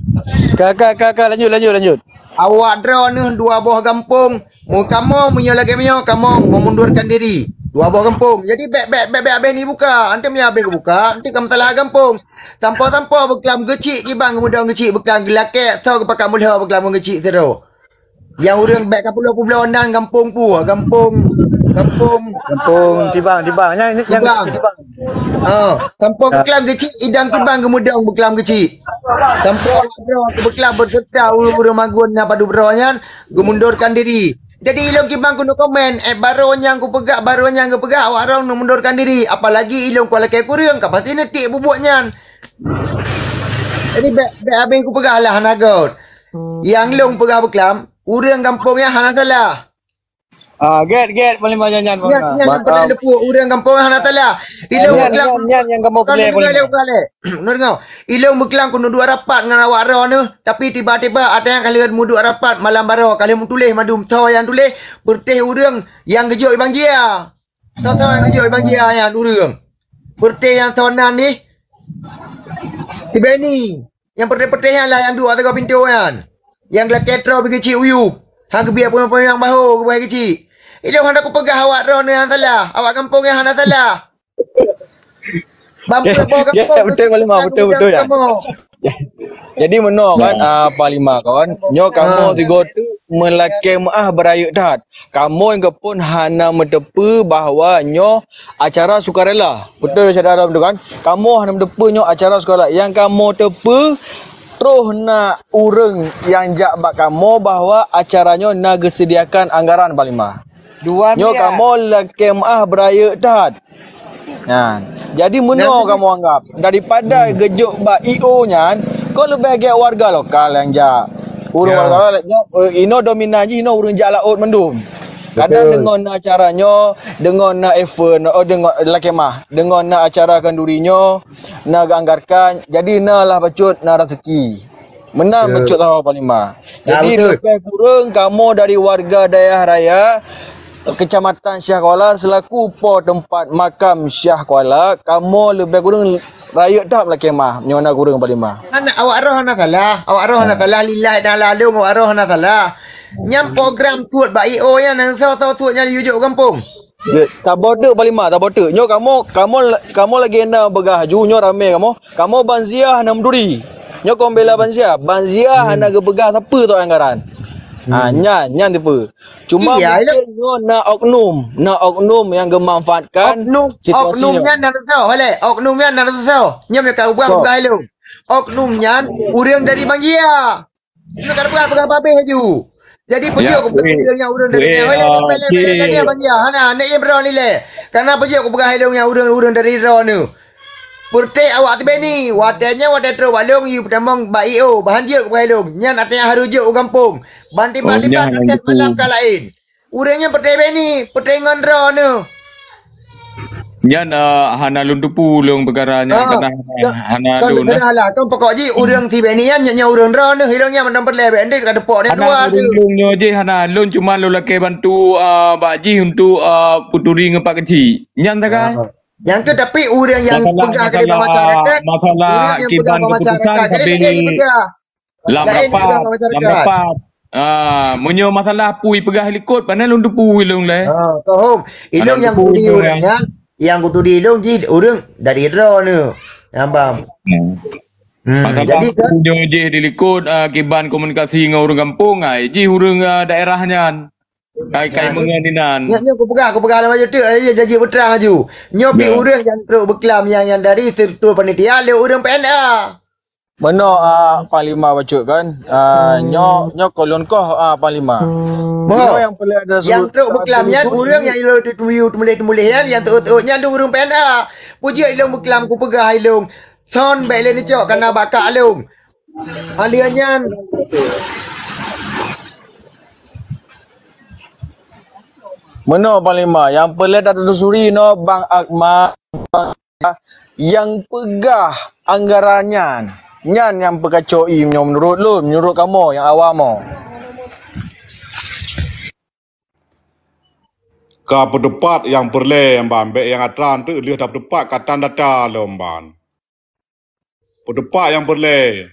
Ka, ka, ka, ka, lanjut, lanjut, lanjut. Awak droe neuh dua boh gampông. Mu kamoe meunyoe lagèe meunyoe kamoe memundurkan diri. Dua boh gampông. Jadi bèk, bèk, bèk, bèk habéh neubuka. Anteuk meunyoe habéh geubuka, anteuk ka meusalah gampông. Sampoe-sampoe beuklam keuchik, kiban geumeudong keuchik beuklam geulakèe, soe geupakat meulhô beuklam keuchik sidroe. Nyang ureueng bèk ka pulo-pulo nan gampông peue, gampông Kampung. Kampung Tibang, Tibang. Nyang, nyang Tibang. Tibang. Ha, kampung Beklam keuchik, idang Tibang geumudong Beklam keuchik. Kampung Beklam berserta ureuëng-ureuëng magun na padub droe nyan geumundurkan diri. Jadi ilong Tibang keuneuk komen, eh, baroe nyang kupeugah, baroe nyang geupeugah awak droe neuk mundurkan diri. Apalagi ilong kualakée kureueng, ka pasti neutiek bubuet nyan. Jadi bék, bék habéh kupeugah lah hana göt. Nyang lôn peugah Beklam, ureuëng gampông nyan hana salah. Ah, get, get, Panglima nyan, nyan, Nyan, Panglima. Nyan, Mantap. Nyan, nyan, nyan, nyan, nyan, nyan, nyan, kamoe Kon peureulée, dengar Panglima. Lé, Panglima, lé. Dengar. Ilong Beklam keuneuk duek rapat ngon awak droe neuh, tapi tiba-tiba até nyang ka lheueh meuduek rapat malam baroe, ka lheueh meutuléh mandum soe nyang tuléh, peureutéh ureuëng nyang geujok i Bang Jia. Soe-soe nyang geujok i Bang Jia nyan ureuëng. Peureutéh nyang soe nan nih, si Beni. Nyang peuretéh-peuretéh nyan lah nyang duek ateueh pintoe nyan. Nyang geulakée troe bak keuchik uyueb. Han geubiet peue-peue nyang bahô geubai keuchik. Ilong hana kupeugah awak droe nyang salah, awak gampông nyang hana salah. Bang, ya, beutôi, Panglima, beutôi, beutôi, ya. Jadi meunoe kan, ah, Panglima kan, nyoe kamoe sigoe teuk meulakée meuáh beurayeuk that. Kamoe nyang geuphon hana meuteupeue bahwa nyoe acara sukarela. Beutôi syedara tu kan? Kamoe hana meuteupeue nyoe acara sukarela. Nyang kamoe teupeue, troh na ureuëng nyang jak bak kamoe bahwa acara nyoe na geuseudiakan anggaran, Panglima. Nyoe kamoe lakée meuáh beurayeuk that. Nyan. Jadi meunoe kamoe anggap, daripada geujok bak I O nyan, kon leubeh gét warga lokal nyang jak. Ureuëng warga lokal nyoe, eh, inoe dominan jih inoe ureuëng jak laôt mandum. Kadang deungon na acara nyoe, deungon na event, oh, deungon lakée meuáh, deungon na acara khanduri nyoe, na geuanggarkan, jadi na lah bacut na raseuki. Meunan bacut sahoe Panglima. Jadi leubeh kureueng kamoe dari warga dayah raya Kecamatan Syiah Kuala selaku po teumpat makam Syiah Kuala, kamoe leubeh kureueng rayeuk that lakée meuáh nyoe na kureueng Panglima. Hana, awak roh hana salah, awak roh hana salah, lillahi ta'ala alum, awak roh hana salah. Nyang program tuet bak I O nyan, nyang soe-soe tuet nyan yue jok u gampông. Saboh teuk Panglima, saboh teuk. Nyoe kamoe, kamoe, kamoe lagée na beugah aju, nyoe ramé kamoe. Kamoe Bang Zia hana meuturi. Nyoe kon bela Bang Zia. Bang Zia hana geupeugah sapeue tôk anggaran. Ha, nyan, nyan tipe. Cuma mungkin nyoe na oknum, na oknum nyang geumanfaatkan situasi nyoe. Oknum nyan na teusoe, Khaled. Oknum nyan na teusoe. Nyoe ka ubah-ubah ilong. Oknum nyan ureuëng dari Bang Zia. Nyoe ka peugah-peugah babeh aju. Jadi peujeuet kupeugah ilong nyang ureuëng dari nyoe. Hana, nek droeneuh lé. Karena peujeuet kupeugah ilong nyang ureuëng-ureuëng dari droeneuh. Peureutéh awak si Beni, watée nyan watée trok bak lôn yue peutamong bak I O, bahan jeuet kupeugah ilong. Nyan até harôh jeuet u gampông. Ban tiba-tiba malam ka laén. Ureuëng nyan peureutéh Beni, peureutéh ngon droeneuh. Nyan, eh, hana lôn teupeue lôn peukara nyan, karena hana lôn. Salah lah, kan pokok jih ureuëng si Beni nyan, nyan, nyan ureuëng droeneuh, ilong nyan mantong peureulée, bek nyan ka teupok di luwa tu. Hana ureuëng lôn nyoe jih, hana lôn cuma lôn lakée bantu, eh, bak jih untuk, eh, peuturi ngon Pak Keuchik. Nyan sagai. Nyang tu tapi ureuëng nyang peugah keu masyarakat, masalah ureuëng nyang peugah kiban keu masyarakat. Jadi lagée peugah. Lam rapat, lam rapat. Ah, meunyoe masalah pui peugah likot, pane lôn teupeue lôn lé. Ha, paham. Ilong nyang kuturi ureuëng nyan, nyang kuturi ilong jih ureuëng dari droeneuh. Nyang bam. Hmm. Masalah jadi kan? Meunyoe jih di likot, ah, kiban komunikasi ngon ureuëng gampông, ai jih ureuëng, ah, daerah nyan. Kai, kai meungon inan. Nyan, nyan kupeugah, kupeugah lam aju tu, ai jih janji beutrang aju. Nyoe pi ureuëng nyang trok beuklam nyang, nyang dari struktur panitia lé ureuëng P N A. Meunoe, ah, Panglima bacut kan. Ah, nyoe, nyoe kon lôn koh, ah, Panglima. Nyoe nyang peureulée ada nyang trok beuklam nyan ureuëng nyang ilong teumuléh-teumuléh nyan, nyang teuôt-teuôt nyan tu ureuëng P N A. Peujeuet ilong beuklam kupeugah ilong. Son bék lé neucok kana bak kak lôn. Aleuh nyan. Meunoe Panglima, nyang peureulée tatelusuri nyoe Bang Akmal. Nyang peugah anggaran nyan, nyan nyang peukacok ié nyoe meunurot lôn, meunurot kamoe nyang awam nyoe. Ka peuteupat nyang peureulée ban, bék nyang atra teuk lheueh tapeuteupat ka tan data lom ban. Peuteupat nyang peureulée.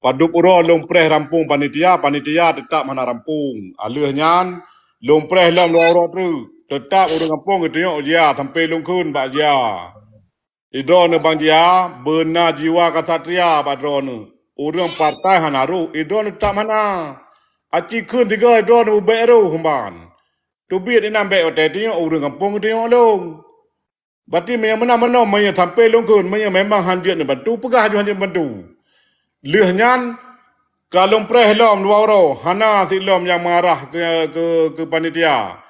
Padub uroe lôn preh rampung panitia, panitia teutab hana rampung. Aleuh nyan, lôn preh lom dua uroe treuk. Teutab ureuëng gampông geutunyok Zia sampoe lôn kheun bak Zia. Idroeneuh Bang Zia, beuna jiwa kasatria bak droeneuh. Ureuëng partai hana roh, idroeneuh teutab hana. Aci kheun tiga idroeneuh ubek roh ban. Teubiet inan bèk watèe teungoh ureueng gampông teungoh lôn. Berarti meunyoe meunan meunoe, meunyoe sampoe lôn kheun, meunyoe memang hanjeuet neubantu, peugah aju hanjeuet neubantu. Lheueh nyan, ka lôn preh lom dua uroe, hana silom nyang marah keu, keu, keu panitia.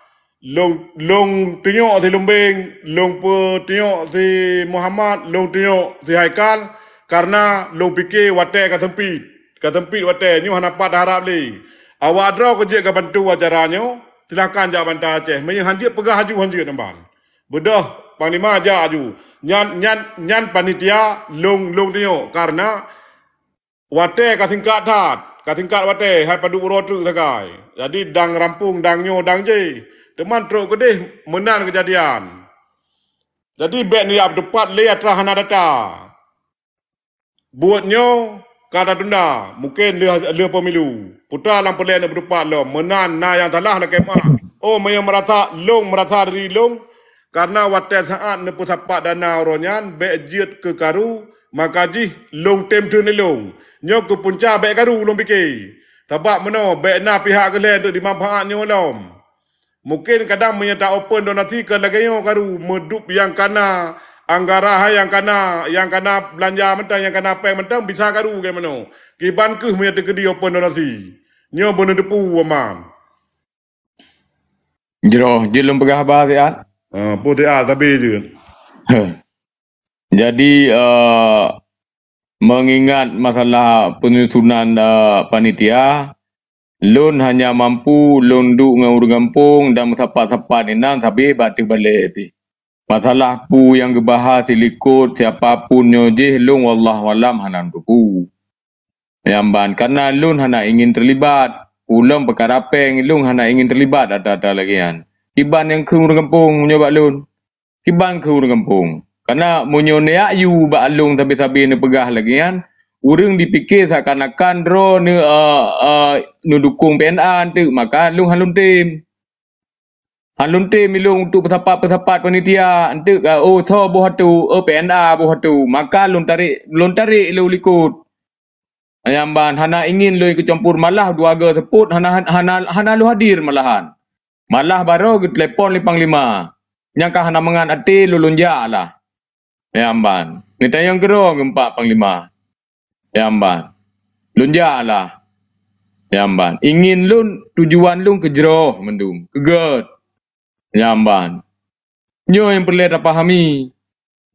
Lôn, lôn tunyok si Lumbeng, lôn peutunyok si Muhammad, lôn tunyok si Haikal, kareuna lôn pike watèe ka seumpit. Ka seumpit watèe, nyoe hana pat harab lé. Awak droe keu jeuet ka bantu acara nyoe, silakan jak banta Aceh. Meunyoe hanjeuet peugah aju hanjeuet nyan ban. Beudôh, Panglima jak aju. Nyan, nyan, nyan panitia lôn, lôn tunyok. Kareuna watèe ka singkat that, ka singkat watèe, hai padub uroe treuk sagai. Jadi, dang rampung, dang nyoe, dang jéh. Teuma trok keudeh meunan keujadian. Jadi, bèk neujak beuteupat lé atra hana data. Buet nyoe ka tatunda, mungken lheueh, lheueh pemilu. Putra lam peureulèe neubeutupat lom, meunan na nyang salah lakèe meu'ah. Oh, meunyoe meurasa, lôn meurasa diri lôn, kareuna watèe saát neupeusapat dana uroe nyan bèk jeuet keu karu, maka jih lôn tem theun lé lôn. Nyoe keu punca bèk karu lôn pike. Sabab meunoe bèk na pihak keu lhèe teuk dimanfaat nyoe lom. Mungken kadang meunyoe ta-open donasi ka lagèe nyoe karu, meudup nyang kana anggaran hai nyang kana, nyang kana beulanja mantong, nyang kana pèng mantong bisa karu lagèe meunoe. Kiban kheueh meunyoe teukeudi open donasi. Nyoe beuneuteupeu, Aman. Jroh, jeuet lôn peugah haba siat. Ah, peue siat, sabe jeuet. Jadi, eh, meungingat masalah penyusunan, eh, panitia, lôn hanya mampu lôn duek ngon ureueng gampông dan meusapat-sapat inan sabe bak teuh balek pih. Masalah peue nyang geubahas silikot siapa pun nyoe jih lôn wallahu alam hana teupeu. Nyang ban, kareuna lôn hana ingin terlibat. Ulôn peukara pèng, lôn hana ingin terlibat ata-ata lagèe nyan. Kiban nyang kheun ureueng gampông meunyoe bak lôn. Kiban kheun ureueng gampông. Kareuna meunyoe neujak yue bak lôn sabe-sabe neupeugah lagèe nyan, ureueng dipike seakan-akan droe neu-, eh, eh, neudukong P N A eunteuk, maka lôn han lôn tem. Han lôn tem ilôn untuk peusapat-peusapat panitia, eunteuk ka, oh, soe boh atu, oh, P N A boh atu, maka lôn tarek, lôn tarek ilôn likot. Nyang ban hana ingin lôn ikeucampur, malah dua goe seupôt hana, hana, hana lôn hadir malahan. Malah barô geutelepon lé Panglima. Nyang ka hana mangat até lôn, lôn jak lah. Nyang ban. Neutanyong keudroe geumpat Panglima. Nyang ban. Lôn jak lah. Nyang ban. Ingin lôn, tujuan lôn keu jroh mandum. Keu gèt. Nyang ban. Nyoe nyang peureulèe tapahami.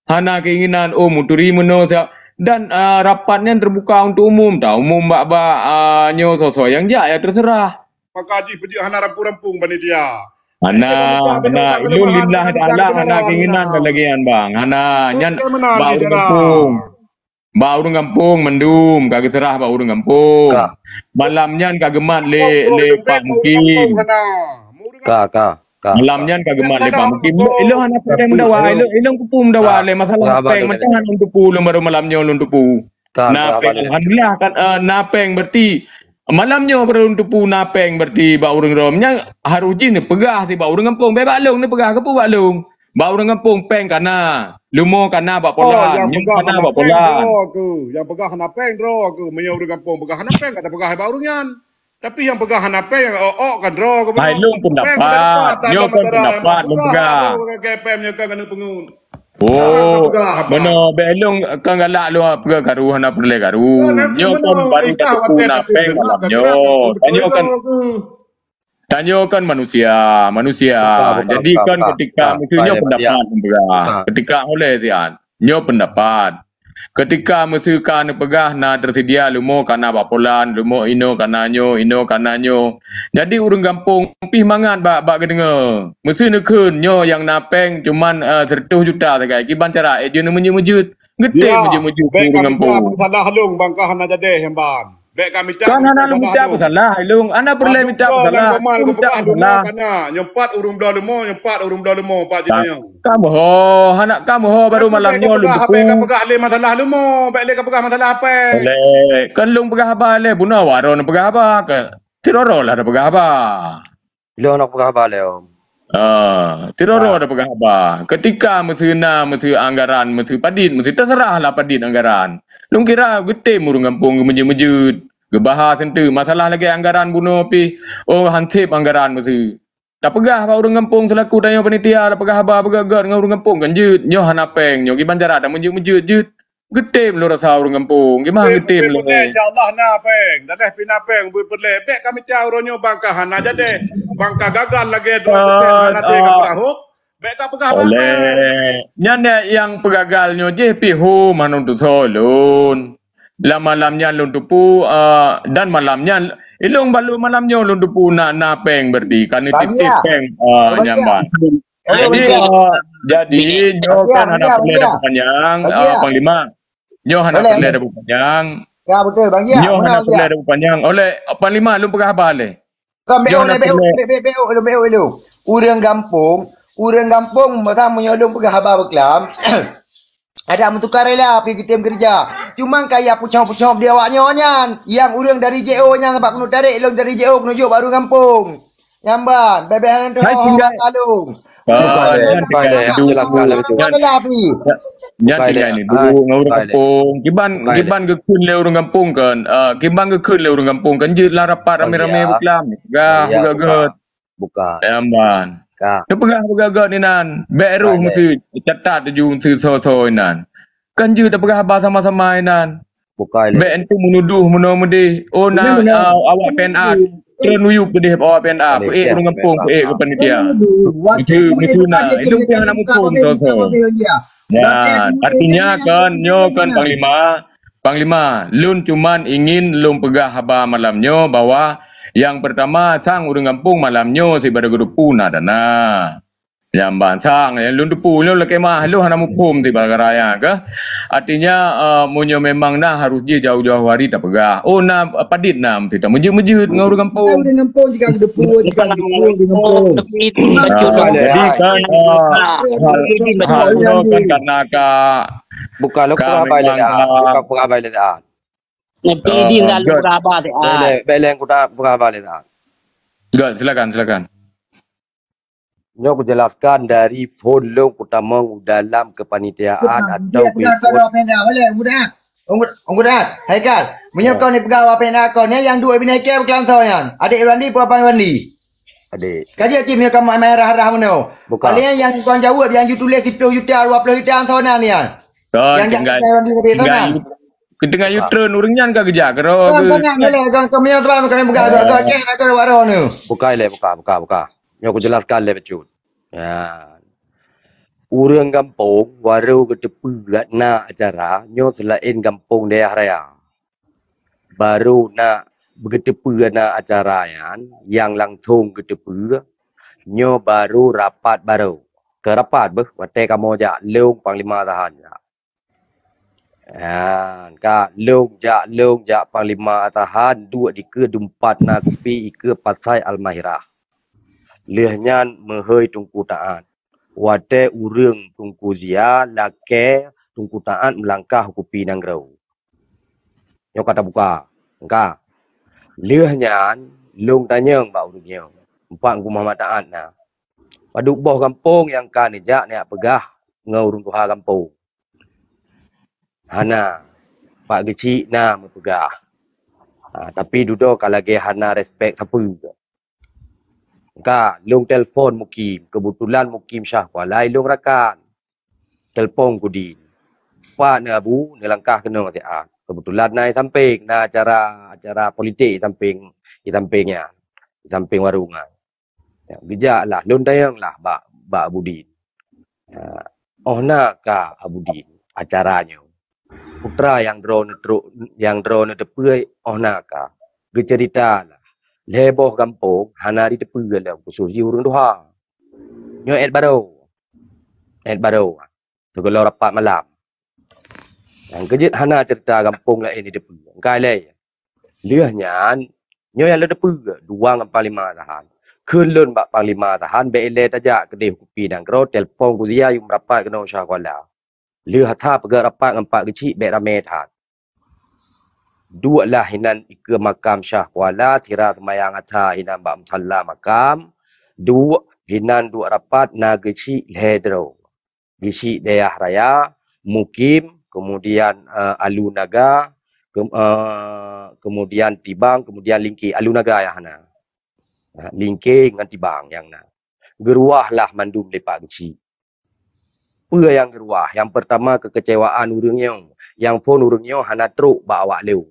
Hana keinginan, oh, meuturi meunoe sa-, dan, ah, rapat nyan teubuka untuk umum. Ta umum bak, bak, ah, nyoe soe-soe nyang jak, ya terserah. Maka jih peujeuet hana rampung-rampung panitia. Hana, hana. Ilôn lillah ta'ala hana keinginan dan lagèe nyan, bang. Hana, nyan bak ureueng gampông. Bak ureueng gampông mandum, ka geuseurah bak ureueng gampông. Ka. Malam nyan ka geumat lé, lé Pak Mukim. Ka, ka, ka. Malam nyan ka geumat lé Pak Mukim. Ilôn hana peureulèe meudawa, ilôn, ilôn keupeue meudawa lé masalah pèng, mantong hana lôn teupeu, lôn barô malam nyoe lôn teupeu. Ka, na pèng, alhamdulillah kan, eh, na pèng berarti malam nyoe barô lôn teupeu na pèng berarti bak ureueng rom. Nyan harôh jih neupeugah sibak ureueng gampông, bèk bak lôn neupeugah, keupeue bak lôn. Bak ureueng gampông pèng kana, leumo kana bak polan, nyoe kana bak polan. Nyang peugah hana pèng droe keuh. Meunyoe ureueng gampông peugah hana pèng, ka tapeugah bak ureueng nyan. Tapi nyang peugah hana pèng, nyang ôk-ôk ka droe keuh. Hai, lôn pendapat. Nyoe kan pendapat lôn peugah. Lagèe pèng nyoe kan keuneuk peungeut. Oh, meunoe bèk lôn kan galak lôn peugah karu, hana peureulèe karu. Nyoe kan baru ka teupeu na pèng malam nyoe. Tanyoe kan Tanyoe kan manusia, manusia. Jadi kan ketika miseue nyoe pendapat lôn peugah. Ketika ulèe siat, nyoe pendapat. Ketika miseue ka neupeugah na tersedia leumo kana bak polan, leumo inoe kana nyoe, inoe kana nyoe. Jadi ureueng gampông pih mangat bak, bak geudeungoe. Miseue neukheun nyoe nyang na pèng cuman, eh, seratus juta sagai. Kiban cara, eh, jeuet neumeujeuet-meujeuet. Geutem meujeuet-meujeuet ureueng gampông. Salah lôn bang ka hana jadeh nyang ban. Bèk ka mita. Kan hana lôn mita peusalah, ilôn. Hana peureulèe mita peusalah. Lôn mita peusalah. Kana, nyoe pat ureueng bloe leumo, nyoe pat ureueng bloe leumo, pat jitanyong. Ka meuho, hana ka meuho baru malam nyoe lôn teupeu. Bèk ka peugah lé masalah leumo, bèk lé ka peugah masalah apèng. Lé, kan lôn peugah haba lé, bunoe waron peugah haba ke. Sidroe lah peugah haba. Lôn nak peugah haba lé, Om. Ah, sidroe ada peugah haba. Ketika miseue na, miseue anggaran, miseue padit, miseue terserah lah padit anggaran. Lôn kira geutem ureueng gampông geumeujeuet-meujeuet. Geubahas eunteuk masalah lagèe anggaran bunoe pih. Oh, hansép anggaran miseue. Tapeugah bak ureuëng gampông seulaku tanyoe panitia, tapeugah haba beugét-gét ngon ureuëng gampông kan jeuet. Nyoe hana péng, nyoe kiban cara tameujeuet-meujeuet jeuet. Geutem lôn rasa ureuëng gampông, kiban geutem lôn. Insya Allah na péng. Dadeh pih na péng, beuet peureulée. Bék ka mita uroe nyoe bangka hana jadeh. Bangka gagal lagée dua peutek hana teuka peurahop. Bék ka peugah bangai. Nyan nyang peugagal nyoe jih pih hu manut tusoe lôn. Lam malam nyan lôn tupu, eh, dan malam nyan, ilong balu malam nyoe lôn tupu na, na péng berarti. Ka neutip-tip péng, eh, nyambat. Jadi, eh, jadi, nyoe kan hana peureulée tapeupanjang, eh, Panglima. Nyoe hana peureulée tapeupanjang. Ya, betul, Bang Gia. Nyoe hana peureulée tapeupanjang. Oleh, eh, Panglima, lôn peugah haba lé. Kon, bék lé, bék, bék, bék, bék, bék, bék. Ureuëng gampông, ureuëng gampông, masa meunyoe lôn peugah haba beuklam, ada meutuka rela pih geutem keureuja. Cuma kaya pucong-pucong di awak nyoe nyan. Yang ureuëng dari J O nyan sabab keuneuk tarek lôn dari J O keuneuk jok bak ureuëng gampông. Nyamban, bebeh nyan tu. Hai, tinggai. Talung. Ah, nyan tinggai ni dulu. Nyan tinggai ni dulu ngon ureuëng gampông. Kiban, kiban geukheun lé ureuëng gampông kan. Ah, kiban geukheun lé ureuëng gampông kan jeuet lah rapat ramé-ramé beuklam. Gah beugét-gét. Buka. Nyamban. Ka. Teupeugah beugét-gét inan. Bék roh meusi catat tuju meusi soe-soe inan. Kan jeuet tapeugah haba sama-sama inan. Bukai lé. Bék entu meunuduh meunoe meudeh. Oh, na, ah, awak P N A. Treun uyup keudeh awak P N A. Peuék ureuëng gampông, peuék keu panitia. Meusu, meusu na. Ilong pih hana muphom soe-soe. Nah, artinya kan, nyoe kan Panglima. Panglima, lôn cuman ingin lôn peugah haba malam nyoe bahwa yang pertama sang ureuëng gampông malam nyoe sibada geudupu na dana. Nyamban sang, lôn teupeu nyoe lakée mah, lôn hana muphom tiba raya kah. Artinya, eh, meunyoe memang na harus jih jauh-jauh hari tapeugah. Oh, na padit na meusti tameujeuet-meujeuet ngon ureuëng gampông. Ureuëng gampông jika geudepu, jika geudepu, ureuëng gampông. Ah, jadi kan, eh, hal, hal nyoe kan karena ka, bukan ka memang ka. Bukan perabai lé dah. Nanti di dalam perabai lé dah. Beleng, beleng kuda perabai lé dah. Gak, silakan, silakan. Nyoe kujelaskan dari phon lôn kutamong u dalam kepanitiaan atau di phon. Unggut, unggut, hai Kal. Meunyoe kau ni peugah awak P N A kau ni yang duek binaike beukeulangso nyan. Adik Irwandi pun abang Irwandi. Adik. Kaji cim ya kamu main rah-rah meunoe. Bukan. Paling yang kau jawab yang you tulis sepuluh juta, dua puluh juta ansona ni ya. Kan, yang tinggal, tinggal, tinggal you-, tinggal U-turn ureuëng nyan ka geujak keudroe. Kan, kan, boleh, kan, kami yang teman, kami buka, buka, buka, buka, buka, buka. Bukai lé, buka, buka, buka. Nyoe kujelaskan lé bacut. Ya. Ureuëng gampông baru geuteupeue na acara nyoe selain gampông dayah raya. Baru na geuteupeue na acara nyan, nyang langsong geuteupeue, nyoe baru rapat baru. Keu rapat beuh, watée kamoe jak lôn panglima tahan jak. Nyan ka lôn jak, lôn jak panglima tahan duek dikeue dumpat na kupi ikeue pasai Almahirah. Lheueh nyan meuhôi Teungku Taat. Watée ureuëng Teungku Zia lakée Teungku Taat meulangkah u kupi nanggroe. Nyoe ka tabuka. Engka. Lheueh nyan, lôn tanyong bak ureuëng nyoe, empat Teungku Muhammad Taat na. Padub boh gampông nyang ka neujak neujak peugah ngon ureuëng tuha gampông? Hana. Pak Geuchik na meupeugah. Ha, tapi dudoe ka lagée hana respek sapeue. Ka, lôn telpon Mukim. Keubeutulan Mukim Syah Kuala lôn rakan. Telpon Kudin. Pak neuabu, neulangkah keunoe siat. Keubeutulan na i sampéng, na acara, acara politik i sampéng, i sampéng nyan. I sampéng warong nyan. Ya, geujak lah, lôn tanyong lah bak, bak Abudin. Ha, oh na ka Abudin acara nyoe. Putra nyang droe neutrok, nyang droe neuteupeue oh na ka. Geuceurita lah. Lhée boh gampông hana jiteupeue lom khusos jih ureuëng tuha. Nyoe ék barô. Ék barô. Sigohlom rapat malam. Nyang keujeuet hana ceurita gampông laén jiteupeue. Engkai lé. Lheueh nyan, nyoe nyang lôn teupeue, dua ngon Panglima Tahan. Kheun lôn bak Panglima Tahan, bék ilée tajak keudeh kupi nanggroe, telpon Kudin yum rapat keunoe Syah Kuala. Lheueh that peugah rapat ngon Pak Geuchik bék ramé that. Duek lah hinan ikeue makam Syah Kuala, sira seumayang asa hinan bak musalla makam. Duek hinan duek rapat na Geuchik lhée droe. Geuchik Dayah Raya, Mukim, kemudian, eh, Alu Naga, ke-, eh, kemudian Tibang, kemudian Lingki. Alu Naga nyang hana. Ha, Lingke ngon Tibang nyang na. Geuruah lah mandum lé Pak Geuchik. Peue nyang geuruah? Nyang peurtama keukeucewaan ureuëng nyoe. Nyang phon ureuëng nyoe hana trok bak awak lôn.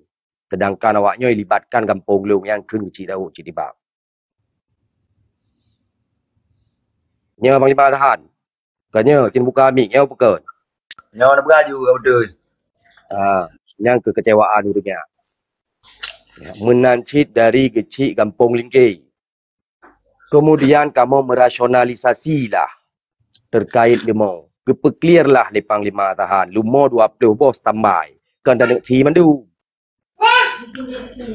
Seudangkan awak nyoe ilibatkan gampông lôn nyang kheun Geuchik Daud cit Tibang. Nyoe Panglima Tahan. Ka nyoe, cit buka mik, nyoe bukon. Nyoe na beuraju, ka beutôi. Ah, nyang keukeucewaan ureuëng nyan. Ya, meunan cit dari Geuchik gampông Lingke. Kemudian kamoe merasionalisasi lah terkait leumo. Geupeu-clear lah lé Panglima Tahan, leumo dua ploh boh standby. Kon taneuk si mandum.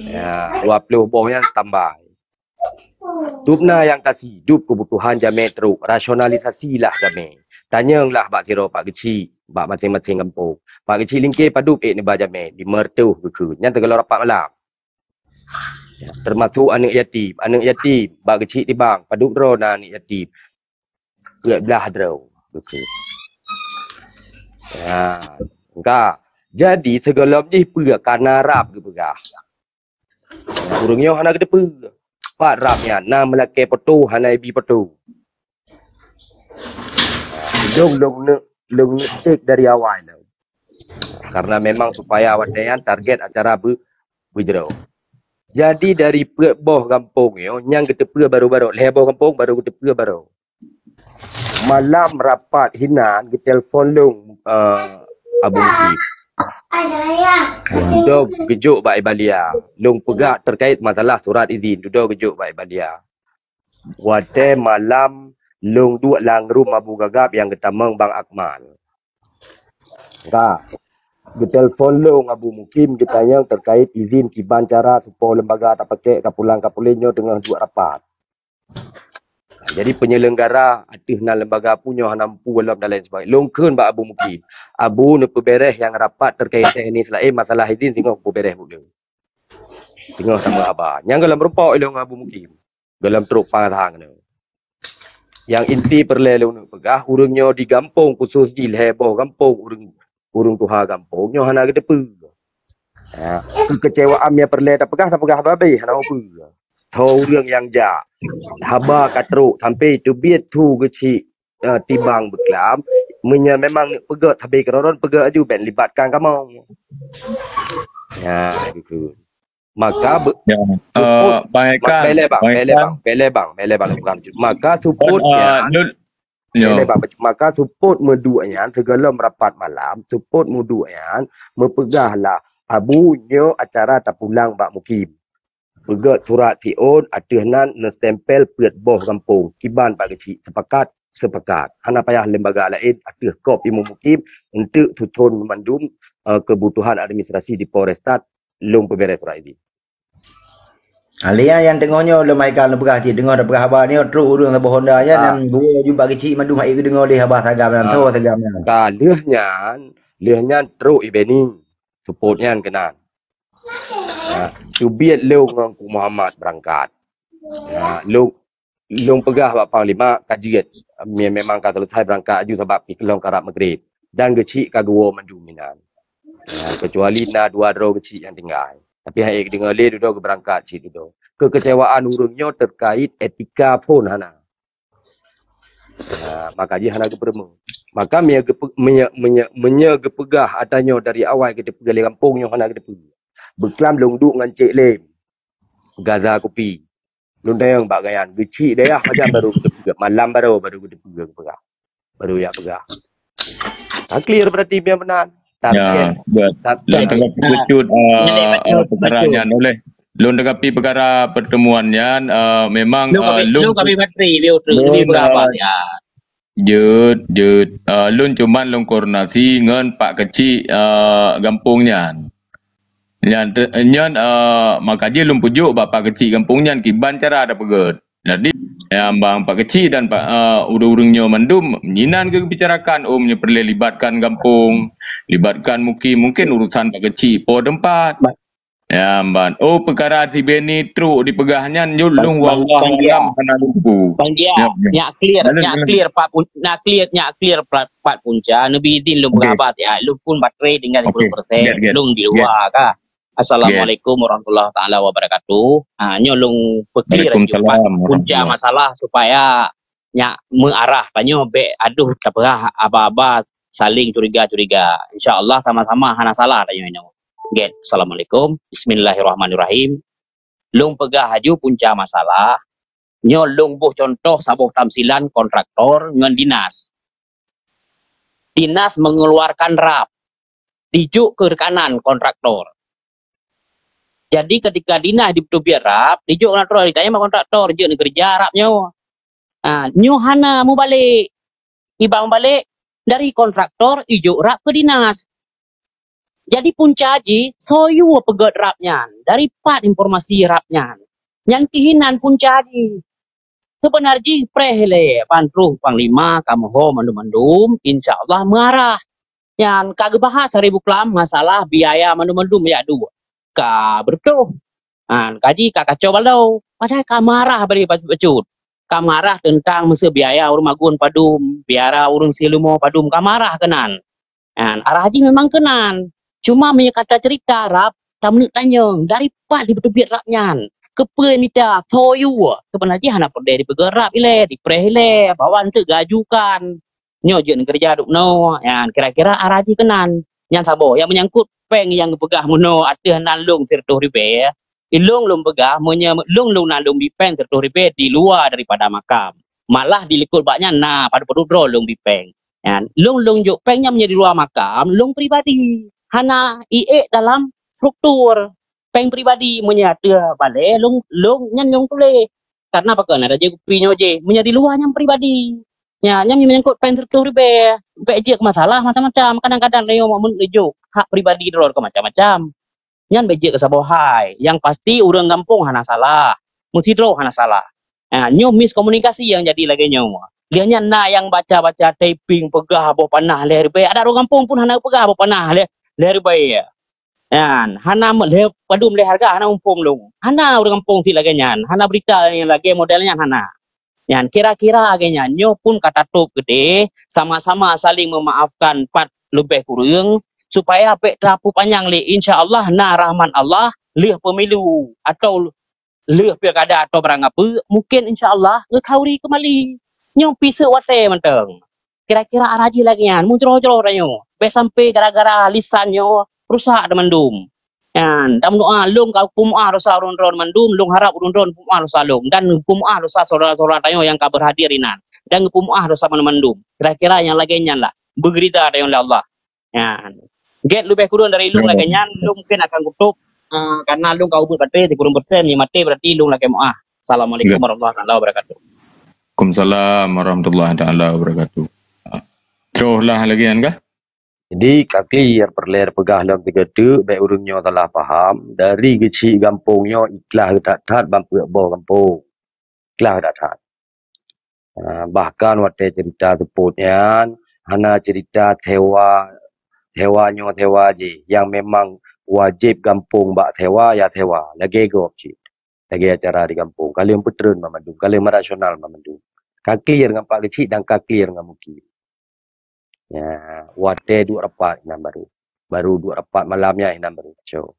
Ya, dua ploh boh nyan standby. Dubna nyang kasi, dub keubutuhan jamé trok, rasionalisasi lah jamé. Tanyong lah bak sidroe Pak Geuchik, bak maséng-maséng gampông. Pak Geuchik Lingke padub ék neuba jamé, lima reutôh geukheun. Nyan teugalom rapat malam. Ya, teumasok aneuëk yatim. Aneuëk yatim, bak Geuchik Tibang, padub droe na aneuëk yatim. Peuet blah droe. Beutôi. Ya, ka. Jadi, sigohlom jih peue ka na rab geupeugah. Ureuëng nyoe hana geuteupeue. Pat rab nyan, na meulakée poto, hana ibi poto. Lôn, lôn neuk, lôn neuk tek dari awai lom. Karena memang supaya awak nyan target acara beu-, beujroh. Jadi dari peuet boh gampông nyoe, nyang geuteupeue barô-barô, lhée boh gampông barô geuteupeue barô. Malam rapat hinan geutelepon lôn, eh, Abu Mukim. Dudoe geujok bak Ibalia. Lôn peugah terkait masalah surat izin. Dudoe geujok bak Ibalia. Watée malam lôn duek lam ruem Abu Gagap nyang geutamong Bang Akmal. Ka. Geutelepon lôn Abu Mukim geutanyong terkait izin kiban cara supaya lembaga tapakék ka pulang ka puléh nyoe teungoh duek rapat. Jadi penyelenggara ateueh nan lembaga pu nyoe hana mampu lom dan lain sebagainya. Lôn kheun bak Abu Mukim, Abu neupeubeureh nyang rapat terkait teknis laén, masalah izin singoh peubeuréh buleuen. Singoh sama haba. Nyang gohlom rumpok ilong Abu Mukim. Gohlom trok pang thang nyoe. Nyang inti peureulée lôn peugah, ureuëng nyoe di gampông khusos jih lhée boh gampông ureuëng, ureuëng tuha gampông nyoe hana geuteupeue. Ha, keukeucewaan nyang peureulée tapeugah, tapeugah babeh hana peue. Tho ureuëng nyang jak haba ka trok sampai teubiet thu Geuchik, eh, Tibang beuklam, meunyoe memang neuk peugét sabe keudroe-droe peugét aju bék libatkan kamoe. Ya, gitu. Maka be-, ya, support, eh, Bang Ekan, bele bang, Bang bele Ekan. Bang, bele bang, bele bang, bang. Maka support kan, eh, ya. Nun, ya. Bele bang, maka support meuduek nyan sigohlom rapat malam, support meuduek nyan meupeugah lah Abu nyoe acara tapulang bak Mukim. Peugét surat siôn ateueh nan neustempel peuet boh gampông. Kiban Pak Geuchik, sepakat, sepakat. Hana payah lembaga laén ateueh kop Ibu Mukim untuk susun mandum, eh, kebutuhan administrasi di Polresta lôn peubeuréh surat izin. Alia nyang teungoh nyoe lom Haikal neupeugah cit, teungoh tapeugah haba nyoe trok ureuëng saboh honda nyan, ah, nyang geuwoe ju Pak Geuchik mandum hai geudeungoe lé haba sagam nyan, ah, tho sagam nyan. Ka lheueh nyan, lheueh nyan trok i Beni, support nyan keunan. Ha, teubiet lôn ngon Ku Muhammad beurangkat. Ha, lôn, lôn peugah bak Panglima ka jeuet, me-, memang ka seuleusai beurangkat aju sabab pih keulong karab Maghrib dan Geuchik ka geuwoe mandum inan. Ha, keucuali na dua droe Geuchik nyang tinggai. Tapi hai geudeungoe lé dudoe geubeurangkat cit dudoe. Keukeucewaan ureuëng nyoe terkait etika phon hana. Ha, maka jih hana geupeureumeue. Maka meunyoe geupe-, meunyoe, meunyoe, meunyoe geupeugah ata nyoe dari awai geuteupeue lé gampông nyoe hana geuteupeue. Beuklam lôn duek ngon Cék Lem. Gaza kupi. Lôn tanyong bak gobnyan, Geuchik dayah pajan barô geuteupeue, malam barô, barô geuteupeue geupeugah. Barô jak peugah. Ka clear berarti biar meunan. Ya, buat. Lôn teuka peukecut, eh, eh, peukara nyan oleh. Lôn teuka pi peukara pertemuan nyan, eh, memang, lôn, eh, kami, lôn, lôn kami materi, lôn, lôn, eh, ya. Jeuet, jeuet. Eh, lôn cuman lôn koordinasi ngon Pak Geuchik, eh, gampông nyan. Nyan te-, nyan, eh, maka jih lôn peujok bak Pak Geuchik gampông nyan kiban cara tapeugét. Jadi, ya, bang Pak Geuchik dan Pak, eh, ureuëng-ureuëng nyoe mandum, nyan geubicarakan, oh, meunyoe peureulée libatkan gampông, libatkan Mukim, mungkin urusan Pak Geuchik po teumpat. Ya, ban. Oh, peukara si Beni trok dipeugah nyan, nyoe lôn wallah alam hana lôn teupeu. Bang Gia, ya, ya. Nyak clear, nyak clear Pak Pun-, nyak clear, nyak clear Pak, Pak Punca, neubi idin lôn beurabat ya, lôn pun baterai tinggai sepuluh persen, lôn di luar kah. Assalamualaikum warahmatullahi taala wabarakatuh. Ha, nyoe lôn peuclear laju pat punca masalah supaya nyak meuarah tanyoe bèk adoh tapeugah haba-haba saléng curiga-curiga. Insya Allah sama-sama hana salah tanyoe nyoe. Gèt. Assalamualaikum. Bismillahirrahmanirrahim. Lôn peugah laju punca masalah. Nyoe lôn boh cuntoh saboh tamsilan kontraktor ngon dinas. Dinas mengeluarkan rap, dijok keu reukanan kontraktor. Jadi ketika dinas jiteubiet rap, dijok kontraktor, ditanyong bak kontraktor, "Jeuet neukeureuja rap nyoe." Ah, nyoe hana mubalek. Iban mubalek dari kontraktor ijok rap keu dinas. Jadi punca jih, soe yue peugèt rap nyan, dari pat informasi rap nyan. Nyan keuh inan punca jih. Seubeuna jih preh ilèe, ban troh panglima ka meuho mandum-mandum, insya Allah meuarah. Nyan ka geubahas hari buklam masalah biaya mandum-mandum jak duek. Ka beureutoh. Ha, kaji ka kacau balau. Padahai ka meuarah bri bacut-bacut. Ka meuarah teuntang meuseu biaya ureueng magun padum, biaya ureueng sileumô padum, ka meuarah keunan. Nyan, arah jih memang keunan. Cuma meunyoe ka taceurita rab, tameuneuk tanyong, dari pat jiteubiet rab nyan? Keupeue mita? Soe yue? Seubeuna jih hana peureulèe jipeugèt rab ilèe, jipreh ilèe, bahwa eunteuk geuajukan. Nyoe jeuet neukeureuja duek noe. Nyan, kira-kira arah jih keunan. Nyan saboh, nyang meunyangkot péng nyang geupeugah meunoe ateueh nan lôn sireutôh ribèe, ilôn lôn peugah, meunyoe lôn, lôn na lôn bi péng sireutôh ribèe di luwa daripada makam. Malah di likot bak nyan na padub-padub droe lôn bi péng. Nyan, lôn, lôn jok péng nyan meunyoe di luwa makam, lôn pribadi. Hana iék dalam struktur. Péng pribadi, meunyoe ateueh balèe, lôn, lôn nyan lôn tuléh. Karena pakon, ada jih kupi nyoe jih, meunyoe di luwa nyan pribadi. Nyan, nyan menyangkut péng sireutôh ribèe. Bèk jeuet keu masalah macam-macam. Kadang-kadang lé nyoe mun neujok hak pribadi droe keu macam-macam. Nyan bèk jeuet keu saboh hai. Nyang pasti ureueng gampông hana salah. Meusidroe hana salah. Ha, nyoe miskomunikasi nyang jadi lagèe nyoe. Lheueh nyan na nyang baca-baca typing peugah boh panah lhèe ribèe. Adak ureueng gampông pun hana peugah boh panah lhèe, lhèe ribèe. Nyan, hana me-, lhèe padum lhèe hareuga hana muphom lôn. Hana ureueng gampông sit lagèe nyan. Hana beurita nyang lagèe model nyan hana. Nyan, kira-kira lagèe nyan, nyoe pun ka tatôb keudéh, sama-sama saléng meumaafkan pat leubeh kureueng, supaya bèk tapeupanjang lé. Insya Allah na rahmat Allah lheueh pemilu atau lheueh pilkada atau barang apeue, mungkin insya Allah geukhauri keumbali. Nyoe pih seuet watèe mantong. Kira-kira arah jih lagèe nyan, mujroh-jroh tanyoe. Bèk sampai gara-gara lisan nyoe rusak teumandum. Nyan, dan meudoa lôn ka peumeu'ah dosa ureueng droe mandum, lôn harap ureueng droe peumeu'ah dosa lôn. Dan peumeu'ah dosa syedara-syedara tanyoe nyang ka beurhadir inan. Dan peumeu'ah dosa mandum-mandum. Kira-kira nyang lagèe nyan lah. Beugeurida tanyoe lé Allah. Nyan. Gèt leubeh kureueng dari lôn lagèe nyan, lôn mungkin akan kutôb, eh, karena lôn ka ubit batèe, sikureueng persen, meunyoe maté berarti lôn lakèe meu'ah. Assalamualaikum warahmatullahi taala wabarakatuh. Waalaikumsalam warahmatullahi taala wabarakatuh. Troh lah lagèe nyan kah? Jadi, ka clear peureulèe peugah lom sigoe teuk, bèk ureueng nyoe salah paham. Dari geuchik gampông nyoe ikhlas that-that ban peuet boh gampông. Ikhlas that-that. Ah, bahkan watèe cerita seupôt nyan, hana cerita sewa, sewa nyoe sewa jih, nyang memang wajéb gampông bak sewa, ya sewa. Lagèe gob cit. Lagèe acara di gampông. Ka lheueh peutreun banmandum, ka lheueh meurasional banmandum. Ka clear ngon Pak Geuchik dan ka clear ngon Mukim. Ya, watèe duek rapat inan baru. Baru duek rapat malam nyan inan baru. So.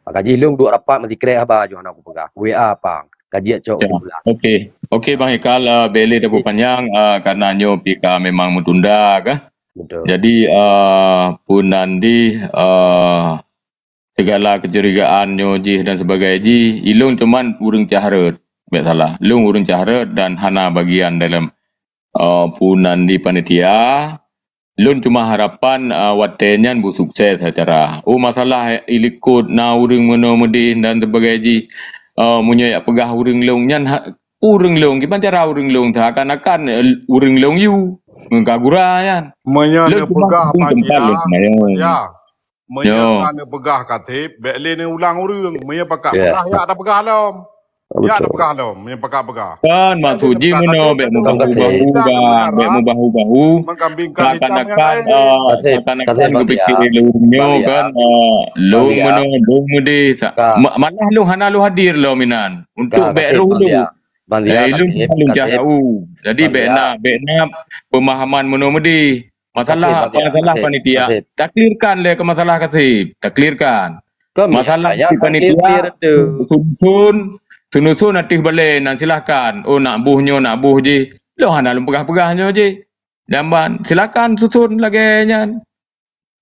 Maka jih lôn duek rapat meusikrek haba jih hana kupeugah. Ku W A pang. Ka jeuet cok kesimpulan. Okey. Okey, Bang Ikal, uh, bèk lé tapeupanjang, uh, karena nyoe pih ka memang meutunda kah? Betul. Jadi, uh, pun nanti, uh, segala kecurigaan nyoe jih dan sebagainya jih, ilôn cuman ureueng cah rot. Bèk salah. Lôn ureueng cah rot dan hana bagian dalam, uh, pun nanti panitia. Lôn cuma harapan, uh, watèe nyan beusukses acara. Oh, masalah ilikot na ureueng meunoe meudeh dan sebagainya jih. Uh, meunyoe jak peugah ureueng lôn nyan ha-, ureueng lôn, kiban cara ureueng lôn, seakan-akan, eh, ureueng lôn yue ngon ka gura nyan. Meunyoe neupeugah Pak Jia, ya. Meunyoe ka neupeugah ka seb, bèk lé neuulang ureueng. Meunyoe pakat peugah, ya tapeugah lom. Ya tapeugah lom, meunyoe pakat peugah. Kan maksud jih meunoe bèk meubahu-bahu kan, bèk meubahu-bahu. Seakan-akan, ah, seakan-akan geupike lôn nyoe kan, ah, lôn meunoe, lôn meudeh. Ma-, malah lôn hana lôn hadir lom inan. Untuk bèk roh lôn. Eh, ilôn bukan lôn cah rau. Jadi bèk na, bèk na pemahaman meunoe meudeh. Masalah apa? Masalah panitia. Taklirkan lé ke masalah ka seb. Taklirkan. Kami masalah di panitia, susun, susun ateueh balai, nan silahkan. Oh, nak buh nyoe, nak buh jih. Lôn hana lôn peugah-peugah nyoe jih. Jamban, silakan susun lagèe nyan.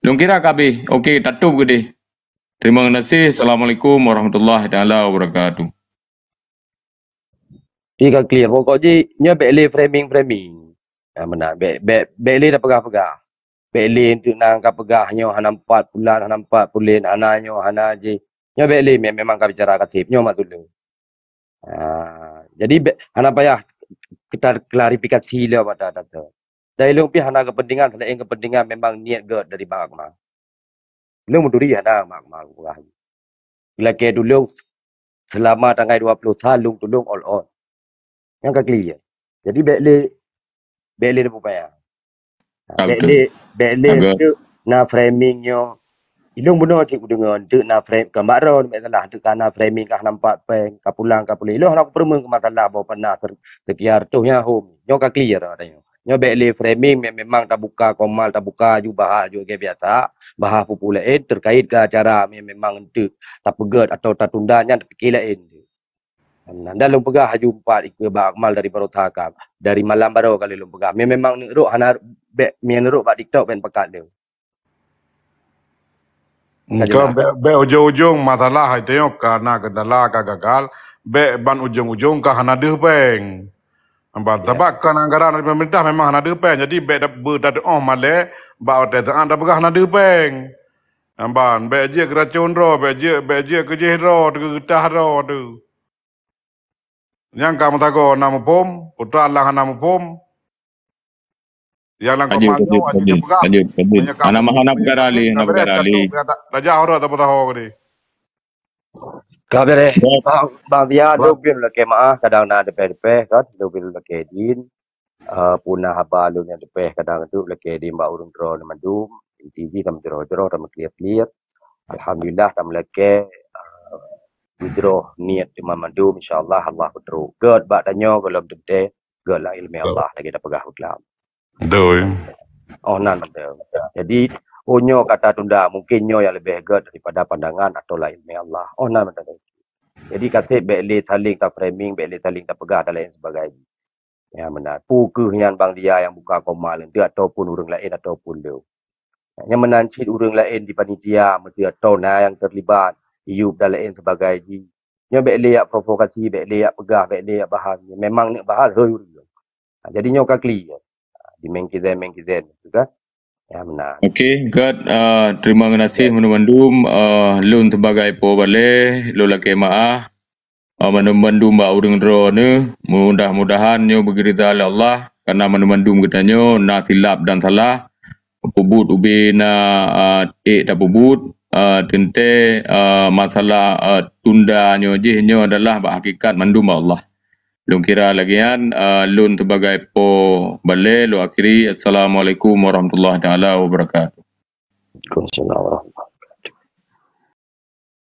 Lôn kira ka habéh. Okey, tatôp keudeh. Terima kasih. Assalamualaikum warahmatullahi taala wabarakatuh. Ih, ka clear. Pokok jih, nyoe bèk lé framing-framing. Nah, meunan. Bèk, bèk, bèk lé tapeugah-peugah. Bèk lé enteuk na ka peugah nyoe hana meupat pulan, hana meupat pulen, hana nyoe, hana jih. Nyoe bèk lé me-, memang ka bicara ka sép. Nyoe mak tuleueng. Ah, jadi bèk, hana payah kita klarifikasi lé bak data. Dan ilôn pih hana kepentingan, selain kepentingan memang niet gèt dari Bang Akmal. Ilôn meuturi hana Bang Akmal peugah. Lakèe tulông selama tanggai dua ploh sa lôn tulông ôn-ôn. Nyang ka clear. Jadi bèk lé, bèk lé neupeubayang. Ha, bèk lé, bèk lé enteuk na framing nyoe. Ilôn bunoe cit kudeungö enteuk na frame-, ka bak droeneuh bèk salah, enteuk ka na framing ka hana meupat péng, ka pulang, ka puléh. Ilôn hana kupeureumeun keu masalah boh pernah ter-, seukian reutôh nyan hom. Nyoe ka clear dah nyoe. Nyoe bèk lé framing me-, memang tabuka komal, tabuka aju bahas aju lagèe biasa, bahas peue-peue laén terkait keu acara me-, memang enteuk tapeugèt atau tatunda nyan tapike laén. Nah, dan lôn peugah aju empat ikeu Bang Akmal dari baroesa ka, dari malam baroe kali lôn peugah. Me-, memang neuk rot hana bèk, me-, neuk rot bak TikTok bèk pakat lé. Engkau bèk, bèk ujong-ujong masalah itu nyoe ka na kendala, ka gagal, bèk ban ujong-ujong ka hana deuh péng. Hamba, ya. Sabab ka na anggaran dari pemerintah memang hana deuh péng. Jadi bèk da-, beutateuoh malèe bak watèe saát tapeugah hana deuh péng. Hamba, bèk jeuet keu racôn droe, bèk jeuet, bèk jeuet keu jih droe, keu geutah droe tu. Nyang ka meusagoe na muphom, putra lang hana muphom. Nyang lam koma nyoe, lanjut, lanjut, lanjut. Hana, hana peukara lé, hana peukara lé. Tajak uroe tapeutaho geude. Ka beureh. Ya. Bang, Bang Zia, lôn pih lakèe meu'ah, kadang na teupeh-teupeh, kan? Lôn pih lakèe idin. Eh, peue na haba lôn nyang teupeh, kadang tu lakèe idin bak ureueng droeneuh mandum. Inti jih tameujroh-jroh, tameuklir-klir. Alhamdulillah, tameulakèe, eh, meujroh niet teuma mandum, insya Allah, Allah peutrok. Gèt bak tanyoe gohlom teuntèe, gèt lam ileumèe Allah lagèe tapeugah beuglap. Beutôi. Oh, nan beutôi. Jadi, oh, nyoe ka tatunda, mungkin nyoe nyang leubeh gèt daripada pandangan atau lam ileumèe Allah. Oh, nan beutôi. Jadi, ka sép bèk lé saléng ta-framing, bèk lé saléng tapeugah dan lain sebagainya. Ya, meunan. Peu kheueh nyan Bang Zia nyang buka koma lé, ataupun ureueng laén ataupun lôn. Nyan meunan cit ureueng laén di panitia, meusti atau na nyang terlibat, Iyub dan laén sebagai jih. Nyoe bèk lé jak provokasi, bèk lé jak peugah, bèk lé jak bahas. Memang neuk bahas, hôi ureueng. Ha, jadi nyoe ka clear. Ha, di Mengkizen, Mengkizen, tu kan? Ya, meunan. Okey, gèt, eh, terima kasih mandum-mandum, eh, lôn sebagai po balè, lôn lakèe meu'ah. Ah, mandum-mandum bak ureueng droeneuh, mudah-mudahan nyoe beugeurida lé Allah, karena mandum-mandum geutanyoe na silap dan salah, peubuet ubé na, ah, ék tapeubuet, ah, teuntèe, ah, masalah, ah, tunda nyoe jih nyoe adalah bak hakikat mandum bak Allah. Lôn kira lagèe nyan, ah, lôn sebagai po balè, lôn akhiri. Assalamualaikum warahmatullahi taala wabarakatuh. Waalaikumsalam warahmatullahi.